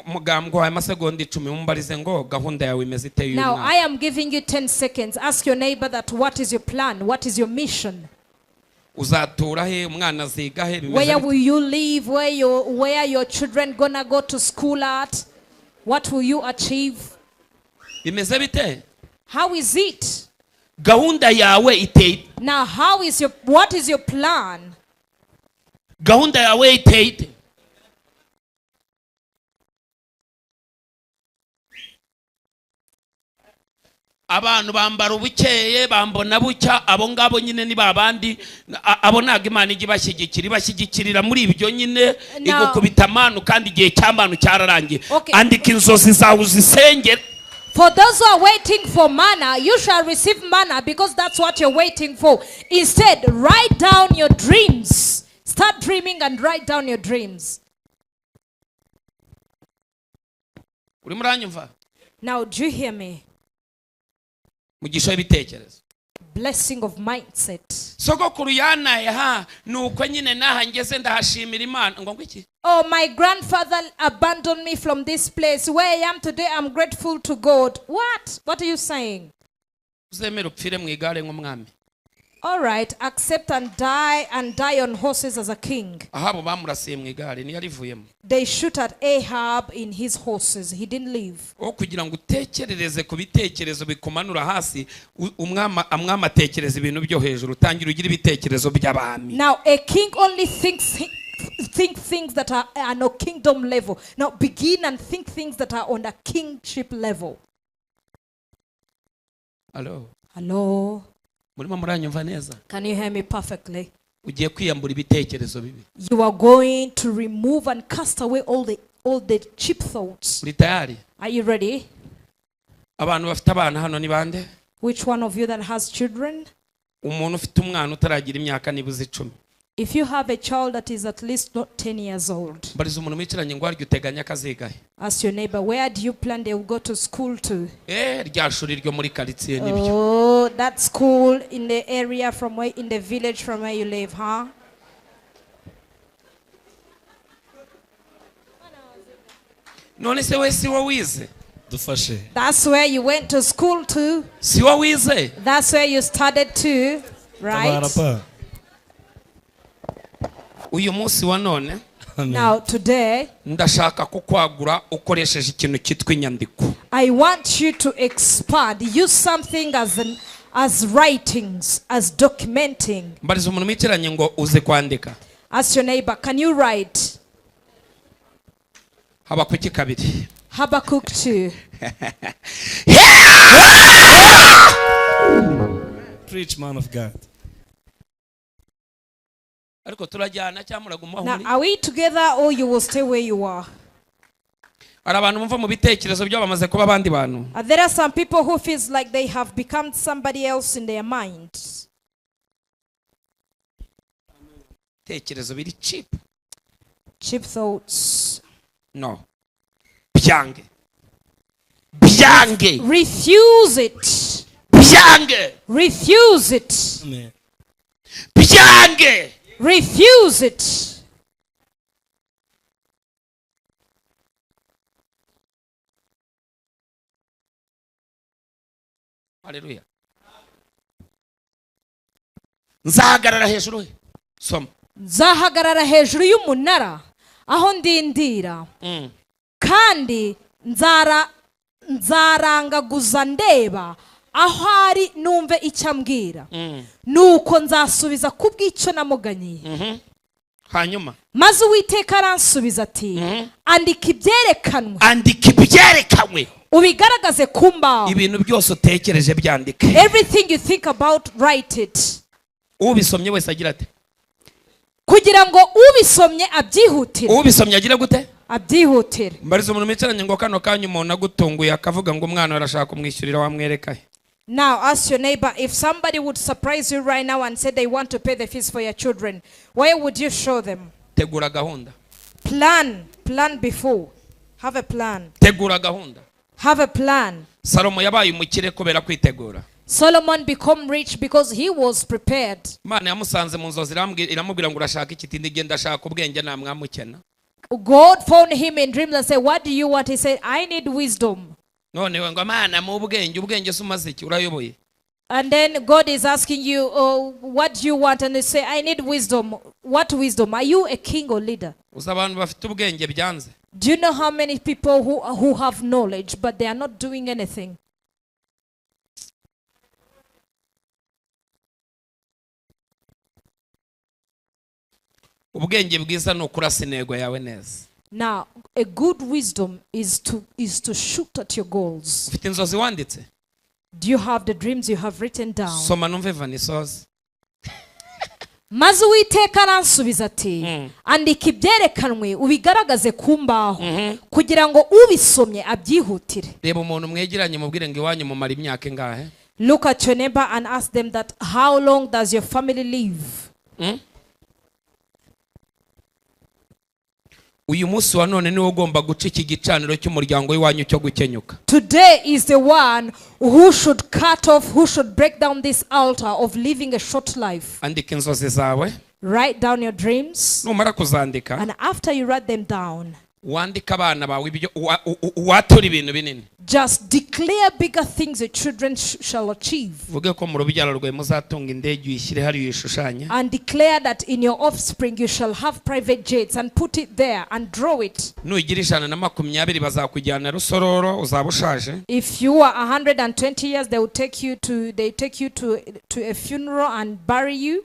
Mugambwe wawe amasegonda 10 mumbarize ngo gahunda yawe imeze ite y'uyu Now, mwaka? I am giving you 10 seconds. Ask your neighbor that what is your plan? What is your mission? Uzatura he? Umwana aziga he? Bimeze Where bite? will you live? Where your children gonna go to school at? What will you achieve? Bimeze bite? How is it? Gahunda yawe iteye ite? Now, what is your plan? Gahunda yawe iteye ite? Abantu bambara ubukeye bambona bucya abo ngabo nyine ni babandi abo ntago Imana ijya ibashyigikira ibashyigikirira muri ibyo nyine. Now- Igukubita amanu kandi igihe cy'amanu cyararangiye. Okay. Andika inzozi zawe uzisengere. For those who are waiting for manna, you shall receive manna because that's what you're waiting for. Instead, write down your dreams. Start dreaming and write down your dreams. Urimo uranyumva? Now, do you hear me? Mugisha w'ibitekerezo. Blessing of mindset. Sogokuru yanaye ha nuko nyine naha ngeze ndahashimira Imana ngo ngwiki. Oh, my grandfather abandoned me from this place. Where I am today, I'm grateful to God. What? What are you saying? Uzemere upfire mu igare nk'umwami. All right, accept and die on horses as a king. Ahabu bamurasiye mu igare niyo arivuyemo. They shoot at Ahab in his horses. He didn't leave. Aho kugira ngo utekerereze ku bitekerezo bikumanura hasi umwami atekereza ibintu byo hejuru utangira ugira ibitekerezo by'abami. Now, a king only think things that are on a kingdom level. Now, begin and think things that are on a kingship level. Hello? Hello? Murimo muranyumva neza? Can you hear me perfectly? Ugiye kwiyambura ibitekerezo bibi. You are going to remove and cast away all the cheap thoughts. Uri tayari? Are you ready? Abantu bafite abana hano ni bande? Which one of you that has children? Umuntu ufite umwana utaragira imyaka nibuze 10. If you have a child that is at least not 10 years old, Mbariza umuntu mwicaranye ngo harya uteganya akazigahe? ask your neighbor, where do you plan they will go to school to? Rya shuri ryo muri quartier nibyo. Oh, that school in the area from where, in the village from where you live, huh? None se we si wo wize? Dufashe. That's where you went to school too. Si wo wize? That's where you started too, right? Tabara pa. Uyu munsi wa none, Now today, ndashaka kukwagura ukoresheje ikintu cyitwa inyandiko. I want you to expand. Use something as writings, as documenting. Mbariza umuntu mwicaranye ngo uze kwandika. Ask your neighbor, can you write? Habakuki 2. Habakkuk 2. Preach, man of God. Ariko turajyana cyangwa muraguma aho Now, muri? are we together or you will stay where you are? Hari abantu bumva mu bitekerezo byabo bamaze kuba abandi bantu. There are some people who feels like they have become somebody else in their mind. Ibitekerezo biri cheap. Cheap thoughts. No. Byange. Byange. Refuse it. Byange. Refuse it. Amen. Byange. Refuse it. Hallelujah. Nzahagarara hejuru he. Soma. Nzahagarara hejuru y'umunara aho ndindira. Kandi nzarangaguza ndeba aho ari numve icyo ambwira. Nuko nzasubiza kubw'icyo namuganyiye. Hanyuma maze Uwiteka aransubiza ati, andika ibyerekanwe. Andika ibyerekanwe. Ubigaragaze ku mbaho. Ibintu byose utekereje byandike. Everything you think about, write it. Ubisomye wese agira ate? Kugira ngo ubisomye abyihutire. Ubisomye agira gute? Abyihutire. Mbariza umuntu mwicaranye ngo kano kanya umuntu agutunguye akavuga ngo umwana arashaka kumwishyurira wamwereka he? Now ask your neighbor, if somebody would surprise you right now and say they want to pay the fees for your children, where would you show them? Tegura gahunda. Plan, plan before. Have a plan. Tegura gahunda. Have a plan. Salomo yabaye umukire kubera kwitegura. Solomon became rich because he was prepared. Imana yamusanze mu nzozi iramubwira ngo urashaka iki? Ati ngenda ndashaka ubwenge namwamukena. God found him in dreams and said, what do you want? He said, I need wisdom. None we ngo Imana mu ubwenge, ubwenge se umaze iki? Urayoboye. And then God is asking you, oh, what do you want? And they say, I need wisdom. What wisdom? Are you a king or leader? Uzi abantu bafite ubwenge byanze. Do you know how many people who have knowledge but they are not doing anything? Ubwenge bwiza ni ukurasa intego yawe neza. Now, a good wisdom is to shoot at your goals. Ufite inzozi wanditse? Do you have the dreams you have written down? Soma numve Vanisozi. Maze Uwiteka aransubiza ati, andika ibyerekanwe ubigaragaze ku mbaho, kugira ngo ubisomye abyihutire. Reba umuntu mwegeranye mubwire ngo iwanyu mumara imyaka ingahe? Look at your neighbor and ask them that how long does your family live? Uyu munsi wa none niwo ugomba guca iki gicaniro cy'umuryango w'iwanyu cyo gukenyuka. Today is the one who should cut off, who should break down this altar of living a short life. Andika inzozi zawe. Write down your dreams. Numara kuzandika, And after you write them down, wandika abana bawe ibyo watura ibintu binini. Just declare bigger things your children shall achieve. Vuge ko mu rubyaro rwawe muzatunga indege uyishyire hari uyishushanye. And declare that in your offspring you shall have private jets and put it there and draw it. Nugira 120 bazakujyana Rusororo uzaba ushaje. If you are 120 years, they will take you to a funeral and bury you.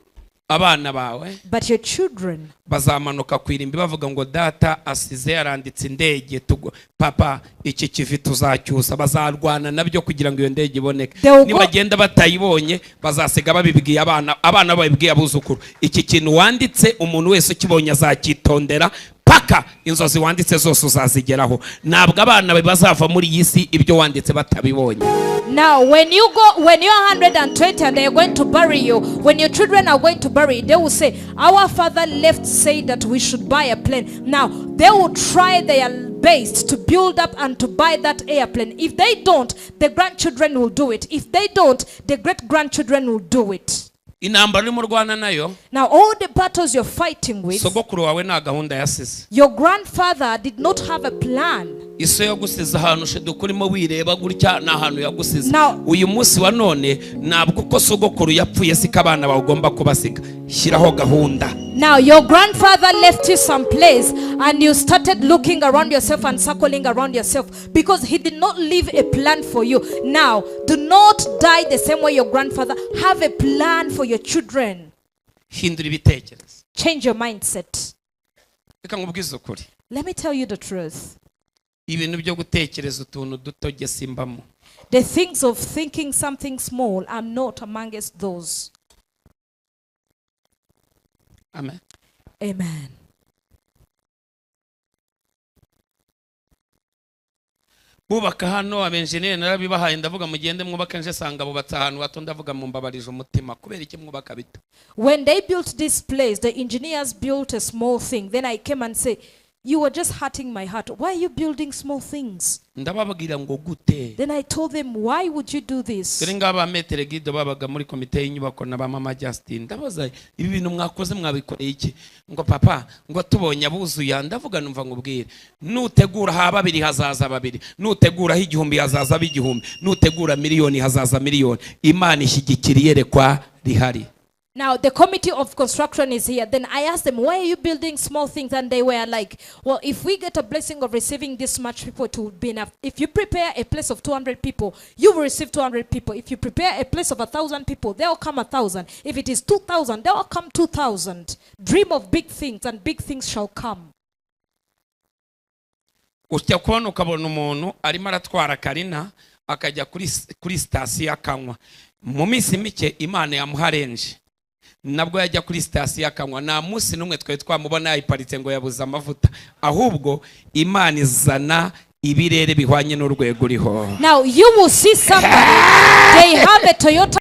Abana bawe But your children bazamanuka kwirimbi bavuga ngo data asize yaranditse indege papa iki kivi tuzacyusa, bazarwana nabyo kugira ngo iyo ndege iboneke. Nibagenda batayibonye bazasiga babibwiye abana, abana babibwiye abuzukuru. Iki kintu wanditse umuntu wese ukibonye azacyitondera paka inzozi wanditse zose uzazigeraho. Ntabwo abana bazava muri iyi si ibyo wanditse batabibonye. Now, when you're 120 and they are going to bury you, when your children are going to bury you, they will say, our father left say that we should buy a plane. Now, they will try their best to build up and to buy that airplane. If they don't, the grandchildren will do it. If they don't, the great-grandchildren will do it. Intambara urimo urwana nayo. Now, all the battles you're fighting with, sogokuru wawe nta gahunda yasize. Your grandfather did not have a plan. Iso yagusize ahantu ushiduka urimo wireba gutya, ni ahantu yagusize. Now- Uyu munsi wa none, ntabwo uko sogokuru yapfuye siko abana bagomba kubasiga. Shyiraho gahunda. Now, your grandfather left you some place and you started looking around yourself and circling around yourself because he did not leave a plan for you. Now, do not die the same way your grandfather. Have a plan for your children. Hindura ibitekerezo. Change your mindset. Reka nkubwize ukuri. Let me tell you the truth. Ibintu byo gutekereza utuntu duto jye simbamo. The things of thinking something small, I'm not amongst those. Amen. Amen. Bubaka hano, abenjeniyeri narabibahaye, ndavuga mugende mwubake. Nje sanga bubatse ahantu hato, ndavuga mumbabarije umutima, kubera iki mwubaka bito? When they built this place, the engineers built a small thing. Then I came and say, "You were just hurting my heart. Why are you building small things?" Ndababwira ngo gute? Then I told them, "Why would you do this?" Dore ngaba ba maître guide babaga muri komite y'inyubako na ba mama Justin. Ndabaza, ibi bintu mwakoze mwabikoreye iki? Ngo papa, ngo tubonye abuzuye. Ndavuga, numva nkubwire, nutegura ha babiri hazaza babiri, nuteguraho 1000 hazaza ab'igihumbi, nutegura miliyoni hazaza miliyoni. Imana ishyigikira iyerekwa rihari. Now, the committee of construction is here. Then I asked them, "Why are you building small things?" And they were like, "Well, if we get a blessing of receiving this much people, it will be enough. If you prepare a place of 200 people, you will receive 200 people. If you prepare a place of 1,000 people, there will come 1,000. If it is 2,000, there will come 2,000. Dream of big things, and big things shall come." Ujya kubona ukabona umuntu arimo aratwara Carina akajya kuri sitasiyo akanywa. Mu minsi mike Imana yamuha Range, nabwo yajya kuri sitasiyo akanywa. Nta munsi n'umwe twari twamubona yayiparitse ngo yabuze amavuta, ahubwo Imana izana ibirere bihwanye n'urwego uriho. Now, you will see somebody, they have a Toyota.